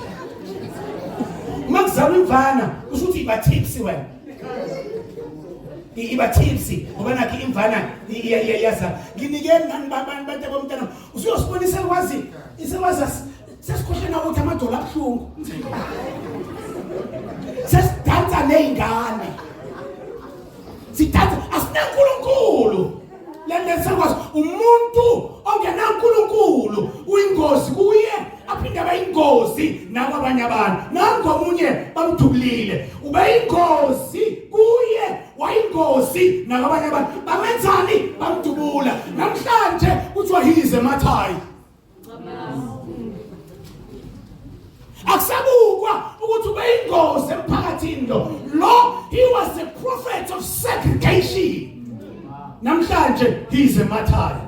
Uma kuzalwa imvana kusho ukuthi iba tipsy wena, iba tipsy ngoba nakho imvana iyazalwa. Nginikeni nani bantu abomntana. Usuyosibonisa kwazi isekwazi sesikhohlena ukuthi amadolo abuhlungu, sesidansa ney'ngane, sidansa, asinaNkulunkulu. Lento sekwazi umuntu ongenaNkulunkulu uyingozi kuye, aphinde abe ingozi nakwabanye abantu. Nangomunye bamdubulile, ube ingozi kuye, wayingozi nakwabanye abantu. Bamenzani? Bamdubula. Namhlanje kuthiwa he is a martyr. Akusabukwa ukuthi ube ingozi emphakathini lo. He was a prophet of segregation. Namhlanje he is a martyr.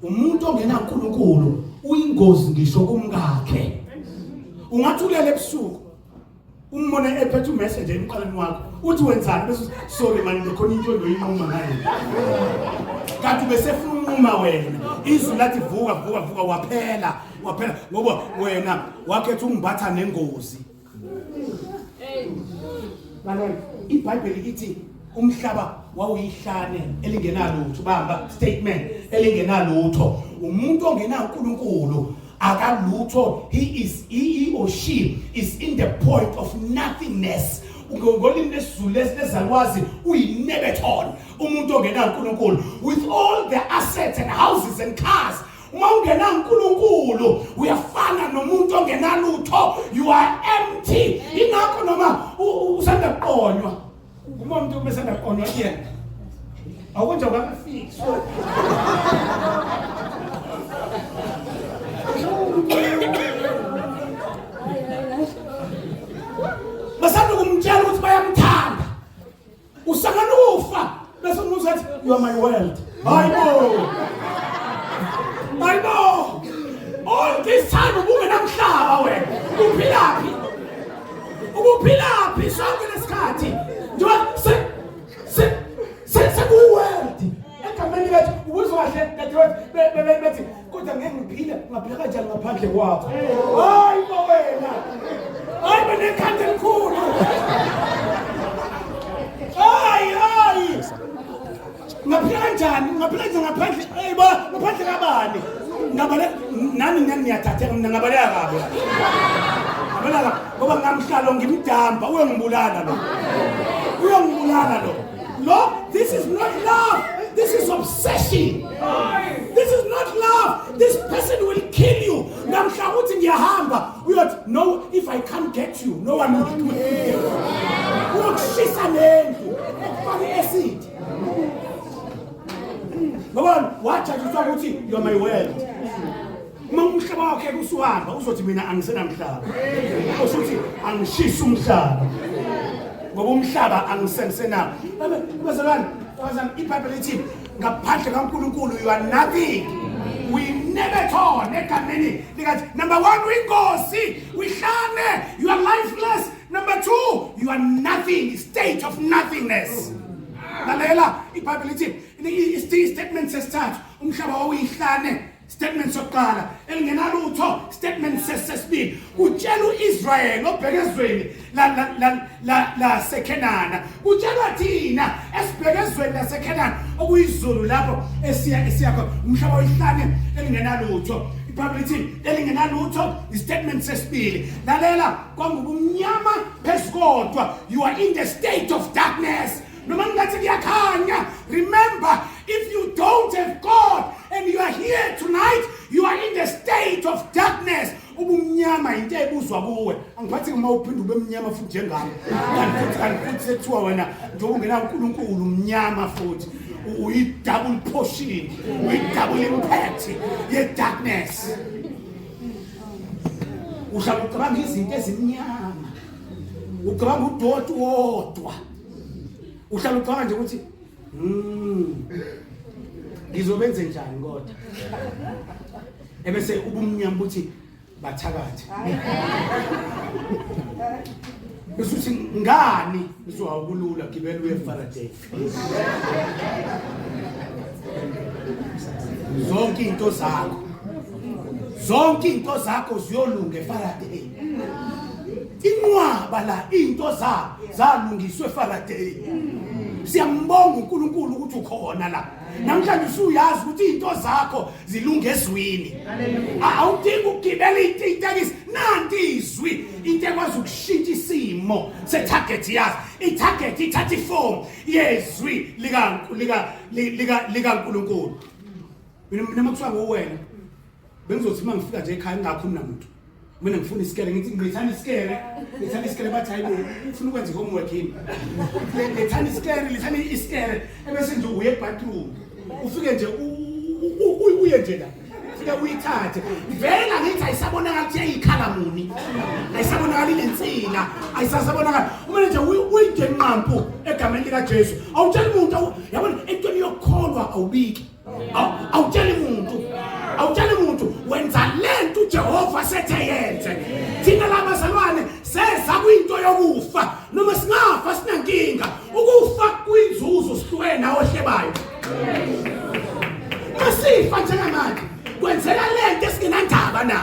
Umuntu ongenaNkulunkulu uyingozi ngisho kumkakhe. Ungathi ulele ebusuku, umbone ephethe umessage emqaleni wakho, uthi wenzani, bese sorry man, bekhona into endoyinquma ngayo, kanti ubesefuna unquma wena. Izwi lathi vuka, vuka, vuka, waphela, waphela, ngoba wena wakhetha ungimbatha nengozi. Lalela, iBhayibheli ithi umhlaba wawuyihlane elingenalutho. Bamba statement, elingenalutho. Umuntu ongenaNkulunkulu akalutho. He or she is in the point of nothingness. Ngolimi lesiZulu lezalwazi uyinebethon umuntu ongenaNkulunkulu, with all the assets and houses and cars. Uma ungenaNkulunkulu uyafana nomuntu ongenalutho, you are empty. Ingakho noma usanda kuqonywa, uma umuntu besanda kuqonywa kuyena Awukonje awukafiki so. Basanda kumtshela ukuthi bayamthanda. Usangana ufa bese umuza athi you are my world. Hayibo. Hayibo. All this time ubungenamhlaba wena. Uphilaphi? Ubuphilaphi sonke lesikhathi? Njengoba se se se sekuworld. Egameni lethu ubuzwa kahle dadewethu bethi kodwa ngeke ngiphile ngaphila kanjani ngaphandle kwakho. Hayi bo wena. Hayi benekhanda elikhulu. Hayi hayi. Ngaphila kanjani? Ngaphila kanjani ngaphandle? Hey bo, ngaphandle kabani? Ngabale nani nani niyathatheka mina ngabaleka kabi. Ngabaleka ngoba ngamhlalo ngimdamba uyongibulala lo. Uyongibulala lo. Lo, this is not love. This is obsession. This is not love. This person will kill you. Namhla uthi ngiyahamba uyothi no if I can't get you no one will do it. Uyokushisa lendlu ukufaka i-acid. Ngoba wajajiswa ukuthi you are my world. Uma umhlaba wakhe usuhamba uzothi mina angisenamhlaba. Usuthi angishisa umhlaba. Ngoba umhlaba angisengisenawo. Bazalwane, bazalwane iBhayibheli lithi ngaphandle kaNkulunkulu you are nothing. We never torn egameni likathi number 1 uyingozi, uyihlane, you are lifeless. Number 2 you are nothing, state of nothingness. Lalela iBhayibheli lithi i-statement sesithathu umhlaba wawuyihlane statement sokuqala elingenalutho statement sesibili kutshela uIsrael obheke ezweni la la la laseKhenana kutshelwa thina esibheke ezweni laseKhenana okuyizulu lapho esiya esiya khona umhlaba oyihlane elingenalutho iBhayibheli lithi elingenalutho istatement sesibili lalela kwangubumnyama phezukodwa you are in the state of darkness noma ngingathi kuyakhanya remember if you don't have God and you are here tonight you are in the state of darkness ubumnyama into ebuzwa kuwe angiphathi uma uphinde ube mnyama futhi njengami kanti futhi kanti futhi sekuthiwa wena njengoba ungenaNkulunkulu umnyama futhi uyi-double portion uyi-double impact ye-darkness uhlala ucabanga izinto ezimnyama ucabanga udoti wodwa uhlala ucabanga nje ukuthi ngizobenze njani kodwa ebese ubumnyama ukuthi bathakathe bese uthi ngani ngizowukulula gibela uye Faraday zonke into zakho zonke into zakho ziyolunga eFaraday inqwaba la into za zalungiswe eFaraday siyambonga uNkulunkulu ukuthi ukhona la namhlanje usuyazi ukuthi izinto zakho zilunga ezwini awudingi ukugibela itekisi nanti izwi into ekwazi ukushintsha isimo se-target yazi i-target ithatha iform yezwi likaNkulunkulu mina mina makuthiwa nguwena bengizothi uma ngifika nje ekhaya ngingakhulumi namuntu mina ngifuna isikele ngithi ngithanda isikele ngithanda isikele bathi hayibo ufuna ukwenza i-homework yini lethani isikele lethani isikele ebese nje uye ebathroom ufike nje uye nje la fike uyithathe vela ngithi ayisabonakala ukuthi yayikhala muni ayisabonakala inensila ayisasabonakala kumele nje uyinje nqampu egameni likaJesu awutsheli muntu yabona entweni yokukholwa awubiki awutsheli muntu awutsheli muntu wenza lento uJehova sethe yenze thina labazalwane seza kwinto yokufa noma singafa sinankinga ukufa kuyinzuzo sihlukene nawo ohlebayo masifa njengamanje kwenzeka lento esingenandaba nayo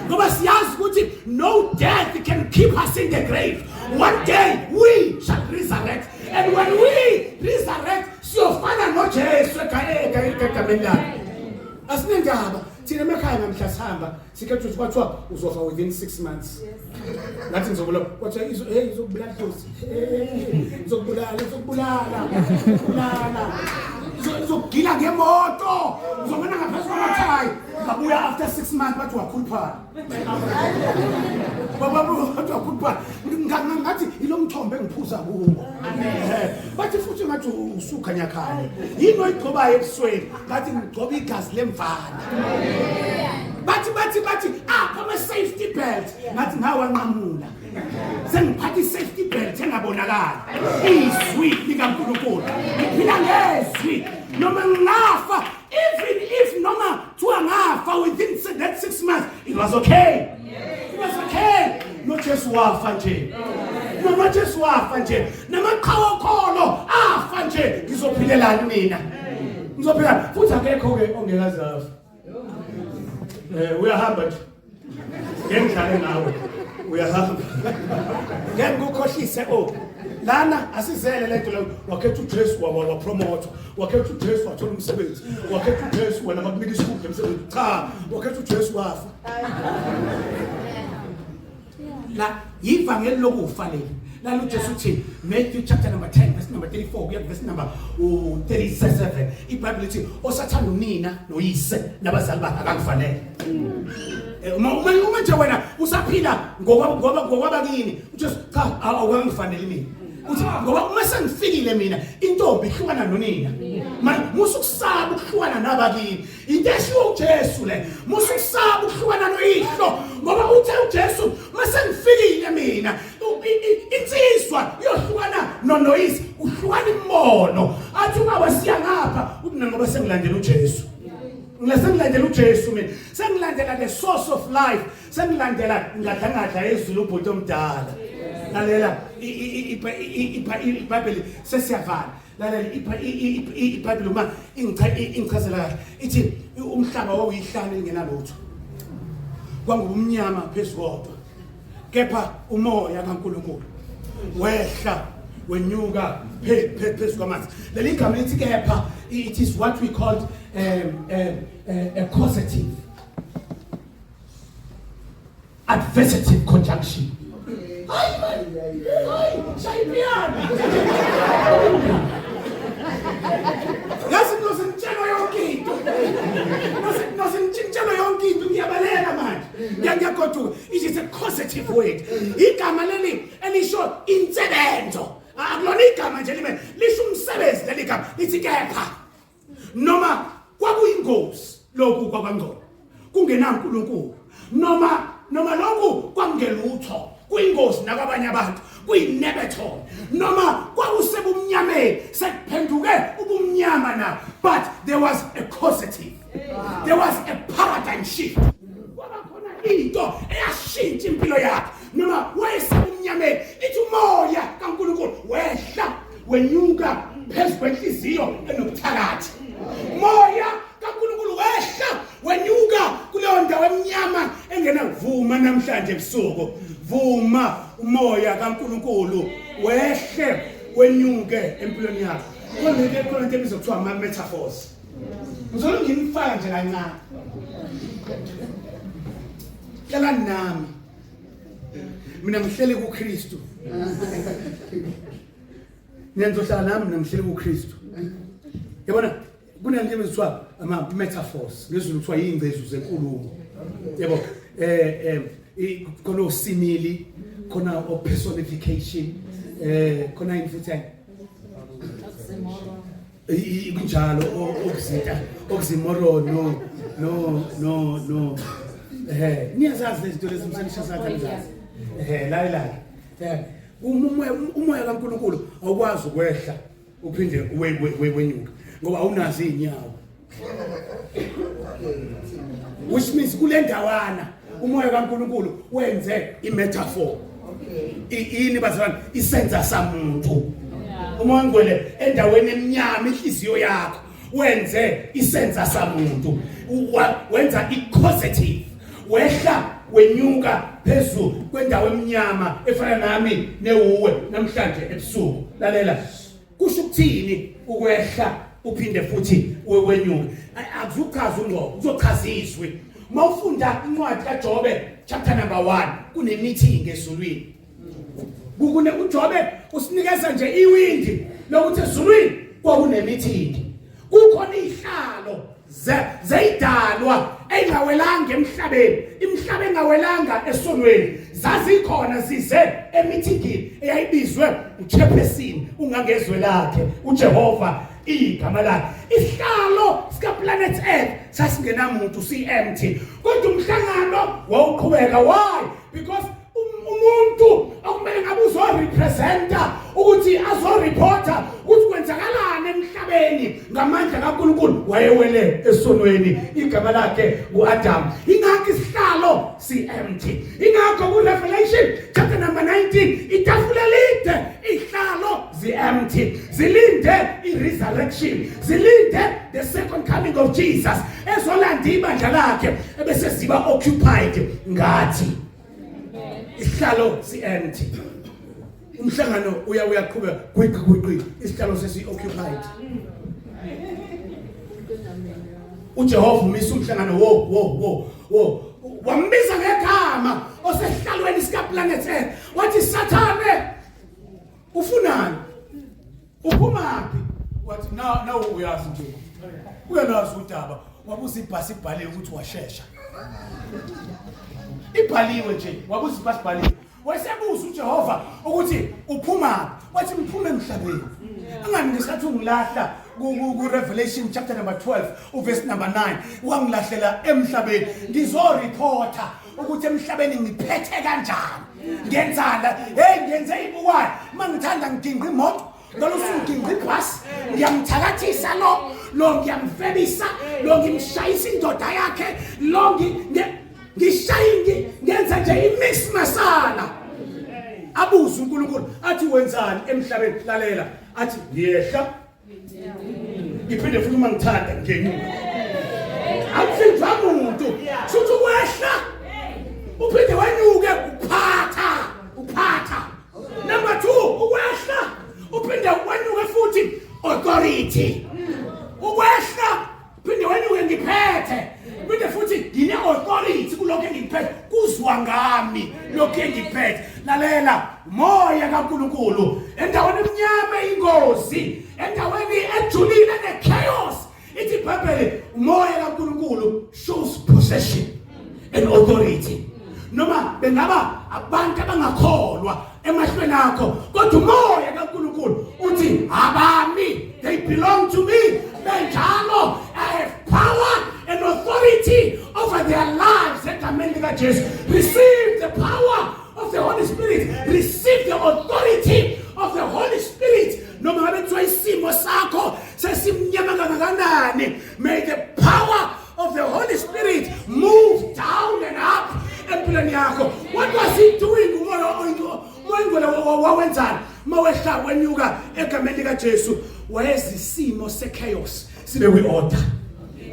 ngoba siyazi ukuthi no death can keep us in the grave one day we shall resurrect and when we resurrect siyofana noJesu egameni lakhe asinendaba thina emakhaya ngamhla sihamba sikhetha ukuthi kwathiwa uzofa within 6 months ngathi ngizobulala kwathiwa hey izokubulala dlozi izokubulala izokubulala izokubulala izokugila ngemoto uzongena ngaphezu kwamathayi ngabuya after 6 months bathi wakhuluphala babathi wakhuluphala Ngathi ilomthombo engiphuza kuwo. Bathi futhi ngathi usukhanyakhanya. Yini oyigcobayo ebusweni? Ngathi ngigcoba igazi lemvana. Bathi bathi bathi apha ama safety belt. Ngathi ngawanqamula. Sengiphatha i-safety belt engabonakali. Izwi likaNkulunkulu. Ngiphila ngezwi. Noma ngingafa even if noma kuthiwa ngafa within that 6 months it was okay. It was okay. NoJesu wafa nje. NoJesu wafa nje. Namaqhawe okholo afa nje. Ngizophilelani mina? Ngizophila futhi akekho ke ongekaze afe. Uyahamba nje. Ngeke ngidlale ngawe. Uyahamba. Ngeke ngikukhohlise oh. Lana asizele lento leyo wakhetha uJesu wapromote wakhetha uJesu wathola umsebenzi wakhetha uJesu wena bakunika isikhundla emsebenzi cha wakhetha uJesu wafa la yivangeli lokufa leli lalo uJesu uthi Matthew chapter number 10 verse number 34 kuya verse number 37 iBhayibheli lithi osathanda unina noyise nabazali bakhe akangifanele. Uma nje wena usaphila ngoba ngoba ngokwabakini uJesu cha awukangifaneli mina. Uthi ngoba uma sengifikile mina intombi ihlukana nonina. Musa ukusaba ukuhlukana nabakini. Into eshiwo uJesu le. Musa ukusaba ukuhlukana noyihlo ngoba uthe uJesu mase ngifikile mina insizwa iyohlukana nonoyise uhlukana imbono athi ubaba siya ngapha uthi mina ngoba sengilandela uJesu. Ngilandela uJesu mina. Sengilandela the source of life. Sengilandela ngadla ngadla ezulu ubhuti omdala. Lalela iBhayibheli sesiyavala. Lalela iBhayibheli uma ingichazela kahle ithi umhlaba wawuyihlane lingenalutho. Kwangubumnyama phezu kodwa. Kepha umoya kaNkulunkulu wehla wenyuka phezu kwamanzi. Leli gama lithi kepha it is what we called a causative adversative conjunction. Hayi man, hayi shaya ipiyano. Yazi nozimtshela yonke into. Nozimtshela yonke into ngiyabaleka manje. Ngiyagoduka. It is a causative word. Igama leli elisho insebenzo. Akulona igama nje lime lisho umsebenzi leli gama lithi kepha. Noma kwakuyingozi lokhu kwabangcono kungenaNkulunkulu noma lokhu kwakungelutho kuyingozi nakwabanye abantu kuyinebethon noma kwakusebumnyameni sekuphenduke ubumnyama na but there was a causative there was a paradigm shift kwaba khona into eyashintsha impilo yakhe noma wayesebumnyameni ithi umoya kaNkulunkulu wehla wenyuka phezu kwenhliziyo enobuthakathi moya kaNkulunkulu wehla wenyuka kuleyo ndawo emnyama engenakuvuma namhlanje ebusuku vuma umoya kaNkulunkulu wehle wenyuke empilweni yakho khona into khona into ebizwa kuthiwa ama metaphors ngizolo nginifaka nje kancane lalani nami mina ngihlele kuKristu Mina ngizohlala nami mina ngihleli kuKristu. Yabona kunento ebizwa ama metaphors ngezulu kuthiwa yingcezu zenkulumo. Yabo khona osimili khona o personification khona yini futhi kunjalo okuzinta oxymoron no no no no niyazazi lezi zinto lezi msenisha sathi anizazi la la umoya kaNkulunkulu awukwazi ukwehla uphinde wenyuka ngoba awunazo izinyawo which means kule ndawana umoya kaNkulunkulu wenze imetaphor ini bazalwane isenza samuntu umoya ongcwele endaweni emnyama inhliziyo yakho wenze isenza samuntu wenza i-causative wehla wenyuka phezu kwendawo emnyama efana nami newuwe namhlanje ebusuku lalela kusho ukuthini ukwehla uphinde futhi wenyuke akuzuchaza ungcobo kuzochaza izwi uma ufunda incwadi kaJobe chapter number 1 kune meeting ezulwini kukune uJobe usinikeza nje iwindi lokuthi ezulwini kwakune meeting kukhona izihlalo zeyidalwa engawelanga emhlabeni imhlaba engawelanga esonweni Zazikhona zize emithingini eyayibizwe uchairperson ungangezwe lakhe uJehova igama lakhe. Isihlalo sika planet Earth sasingenamuntu si empty. Kodwa umhlangano wawuqhubeka. Why? Because umuntu okumele ngabe uzorepresenta ukuthi azoreporta ukuthi kwenzakalani emhlabeni ngamandla kaNkulunkulu wayewele esonweni igama lakhe nguAdam ingakho isihlalo si empty ingakho ku Revelation chapter number 19 itafula lide ihlalo zi empty zilinde i resurrection zilinde the second coming of Jesus ezolanda ibandla lakhe ebese ziba occupied ngathi isihlalo si empty umhlangano uya uyaqhubeka gwiqi gwiqi isihlalo sesi occupied uJehova umisa umhlangano wo wo wo wo wambiza ngegama osehlalweni sika planet Earth wathi sathane ufunani uphumaphi wathi na nawe uyazi nje uyalazi udaba wabuza ibhasi ibhaliwe ukuthi washesha ibhaliwe nje wabuza ibhasi ibhaliwe wayesebuza uJehova ukuthi uphumaphi wathi ngiphume emhlabeni angani ngesikhathi ungilahla ku-Revelation chapter number 12 uverse number 9 wangilahlela emhlabeni ngizoreporta ukuthi emhlabeni ngiphethe kanjani ngenzani hey ngenze ibukwayo uma ngithanda ngigingqa imoto ngalosuku ngigingqa ibhasi ngiyamthakathisa lo lo ngiyamfebisa lo ngimshayisa indoda yakhe lo ngishaye ngenza nje imix masala abuze uNkulunkulu athi wenzani emhlabeni lalela athi ngiyehla ngiphinde futhi uma ngithanda ngiyenyuka akufinjwa muntu shuthi ukwehla uphinde wenyuke uphatha uphatha number 2 ukwehla uphinde wenyuke futhi authority ukwehla phinde wenyuke ngiphethe phinde futhi ngine authority kulokho engikuphethe kuzwa ngami lokho engikuphethe lalela umoya kaNkuluNkulu endaweni emnyama ingozi endaweni ejulile nechaos ithi iBhayibheli umoya kaNkuluNkulu shows possession and authority noma bengaba abantu abangakholwa emahlweni akho kodwa umoya kaNkuluNkulu uthi abami they belong to me benjalo i have power and authority over their lives egameni likaJesu receive the power of the Holy Spirit receive the authority of the Holy Spirit noma ngabe kuthiwa isimo sakho sesimnyama kangakanani may the power of the Holy Spirit move down and up empilweni yakho what was he doing umoya oyingcwele wawenzani mawehla wenyuka egameni likaJesu wayezisimo sechaos sibe kwi order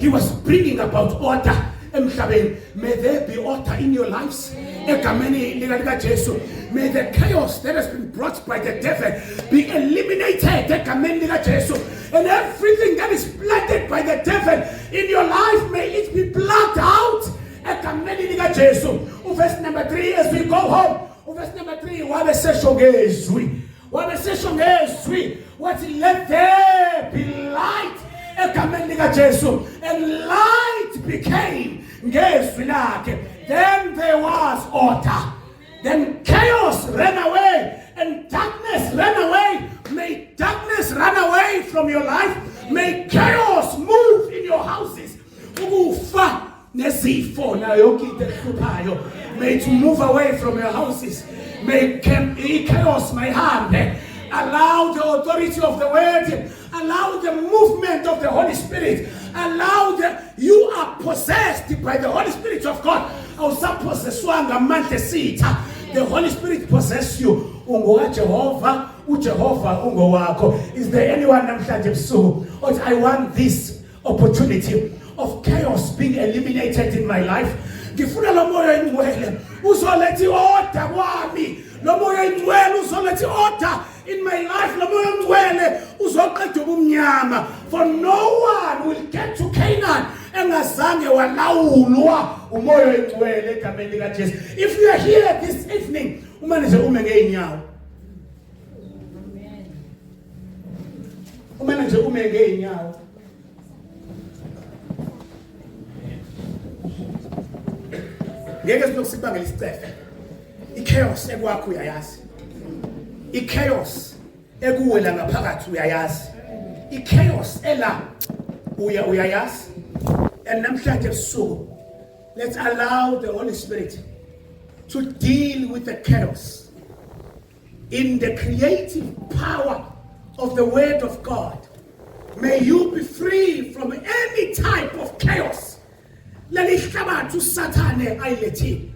he was bringing about order emhlabeni may there be order in your lives egameni lika likaJesu may the chaos that has been brought by the devil be eliminated egameni likaJesu and everything that is planted by the devil in your life may it be plucked out egameni likaJesu uverse number 3 as we go home uverse number 3 wabe sesho ngezwi wabe sesho ngezwi wathi let there be light egameni likaJesu and light became ngezwi lakhe then there was order then chaos ran away and darkness ran away may darkness run away from your life may chaos move in your houses ukufa nezifo nayo yonke into ekuhluphayo may it move away from your houses may chaos mayihambe allow the authority of the word allow the movement of the Holy Spirit allow the you are possessed by the Holy Spirit of God awusapossesswanga amandla esitha the Holy Spirit possess you ungokaJehova uJehova ungowakho is there anyone namhlanje ebusuku othi i want this opportunity of chaos being eliminated in my life ngifuna lo moya oyingcwele uzoletha iorder kwami lo moya oyingcwele uzoletha iorder in my life lo moya oyingcwele uzoqeda ubumnyama for no one will get to Canaan engazange walawulwa umoya oyingcwele egameni likaJesu if you are here this evening uma nje ume ngeenyawo uma nje ume ngeenyawo ngeke silokhu sikubangela isicefe I-chaos ekwakho uyayazi. I-chaos ekuwe la ngaphakathi uyayazi. I-chaos ela uya uyayazi. And namhlanje ebusuku, let's allow the Holy Spirit to deal with the chaos in the creative power of the word of God. May you be free from any type of chaos leli hlabathi uSathane ayilethile.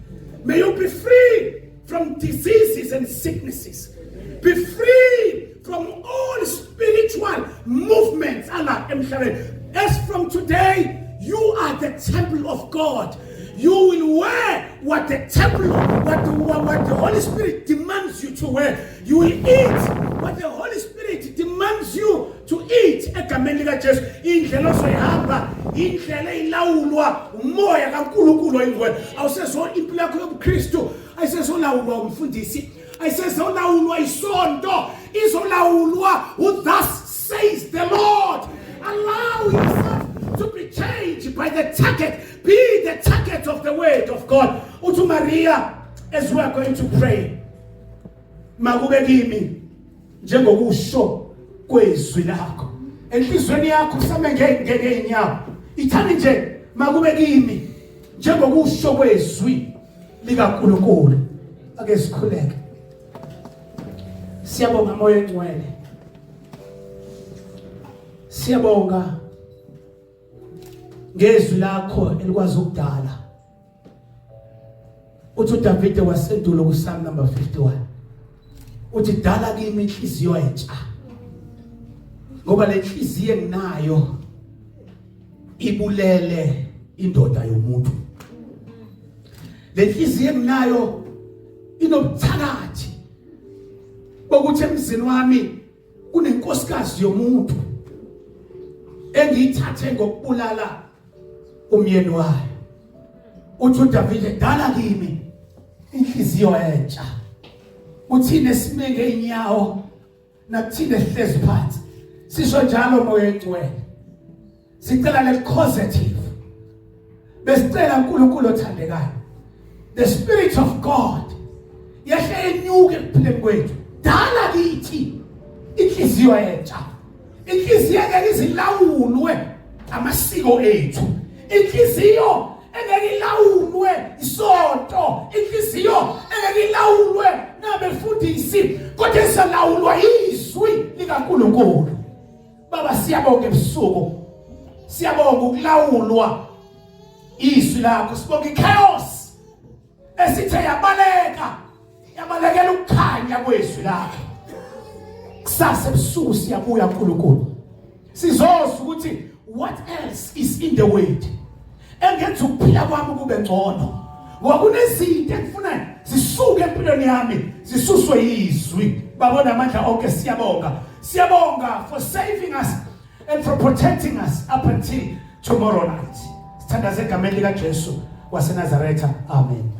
May you be free from diseases and sicknesses. Be free from all spiritual movements ala emhlabeni. As from today, you are the temple of God. You will wear what the temple, what the Holy Spirit demands you to wear. You will eat what the Holy Spirit demands you to eat. Egameni likaJesu, indlela ozoyihamba, indlela eyilawulwa umoya kaNkulunkulu oyingcwele. Awusezo impilo yakho yobuKristu ayisezolawulwa umfundisi, ayisezolawulwa isonto, izolawulwa thus says the Lord. Allow yourself to be changed by the target. Be the target of the word of God. Uthi Maria, as we are going to pray, makube kimi njengokusho kwezwi lakho. Enhlizweni yakho usame ngeenyawo, ithani nje, makube kimi njengokusho kwezwi likaNkulunkulu. Ake sikhuleke. Siyabonga, Moya Engcwele, siyabonga ngezwi lakho elikwazi ukudala. Uthi uDavide wasendulo kuPsalm number 51, uthi, "Dala kimi inhliziyo entsha, ngoba le nhliziyo enginayo ibulele indoda yomuntu. Le nhliziyo enginayo inobuthakathi bokuthi emzini wami kunenkosikazi yomuntu engiyithathe ngokubulala umyeni wayo." Uthi uDavide, "Dala kimi inhliziyo entsha." Uthine sime ngeenyawo nakuthine sihlezi phansi, sisho njalo, Moya Engcwele, sicela le causative. Besicela, uNkulunkulu othandekayo, the spirit of God yehle enyuke ekuphileni kwethu. Dala kithi inhliziyo entsha, inhliziyo engeke izilawulwe amasiko ethu, inhliziyo engeke ilawulwe isonto, inhliziyo engeke ilawulwe nabefundisi, kodwa esalawulwa izwi likaNkulunkulu. Baba, siyabonga ebusuku, siyabonga ukulawulwa izwi lakho. Sibonga ichaos esithe yabaleka, yabalekela ukukhanya kwezwi lakho. Kusasa ebusuku siyabuya, uNkulunkulu, sizozwa ukuthi what else is in the word engenza ukuphila kwami kube ngcono, ngoba kunezinto engifuna zisuke empilweni yami, zisuswe yizwi. Babona amandla onke, siyabonga, siyabonga for saving us and for protecting us up until tomorrow night. Sithandaze egameni likaJesu waseNazaretha, amen.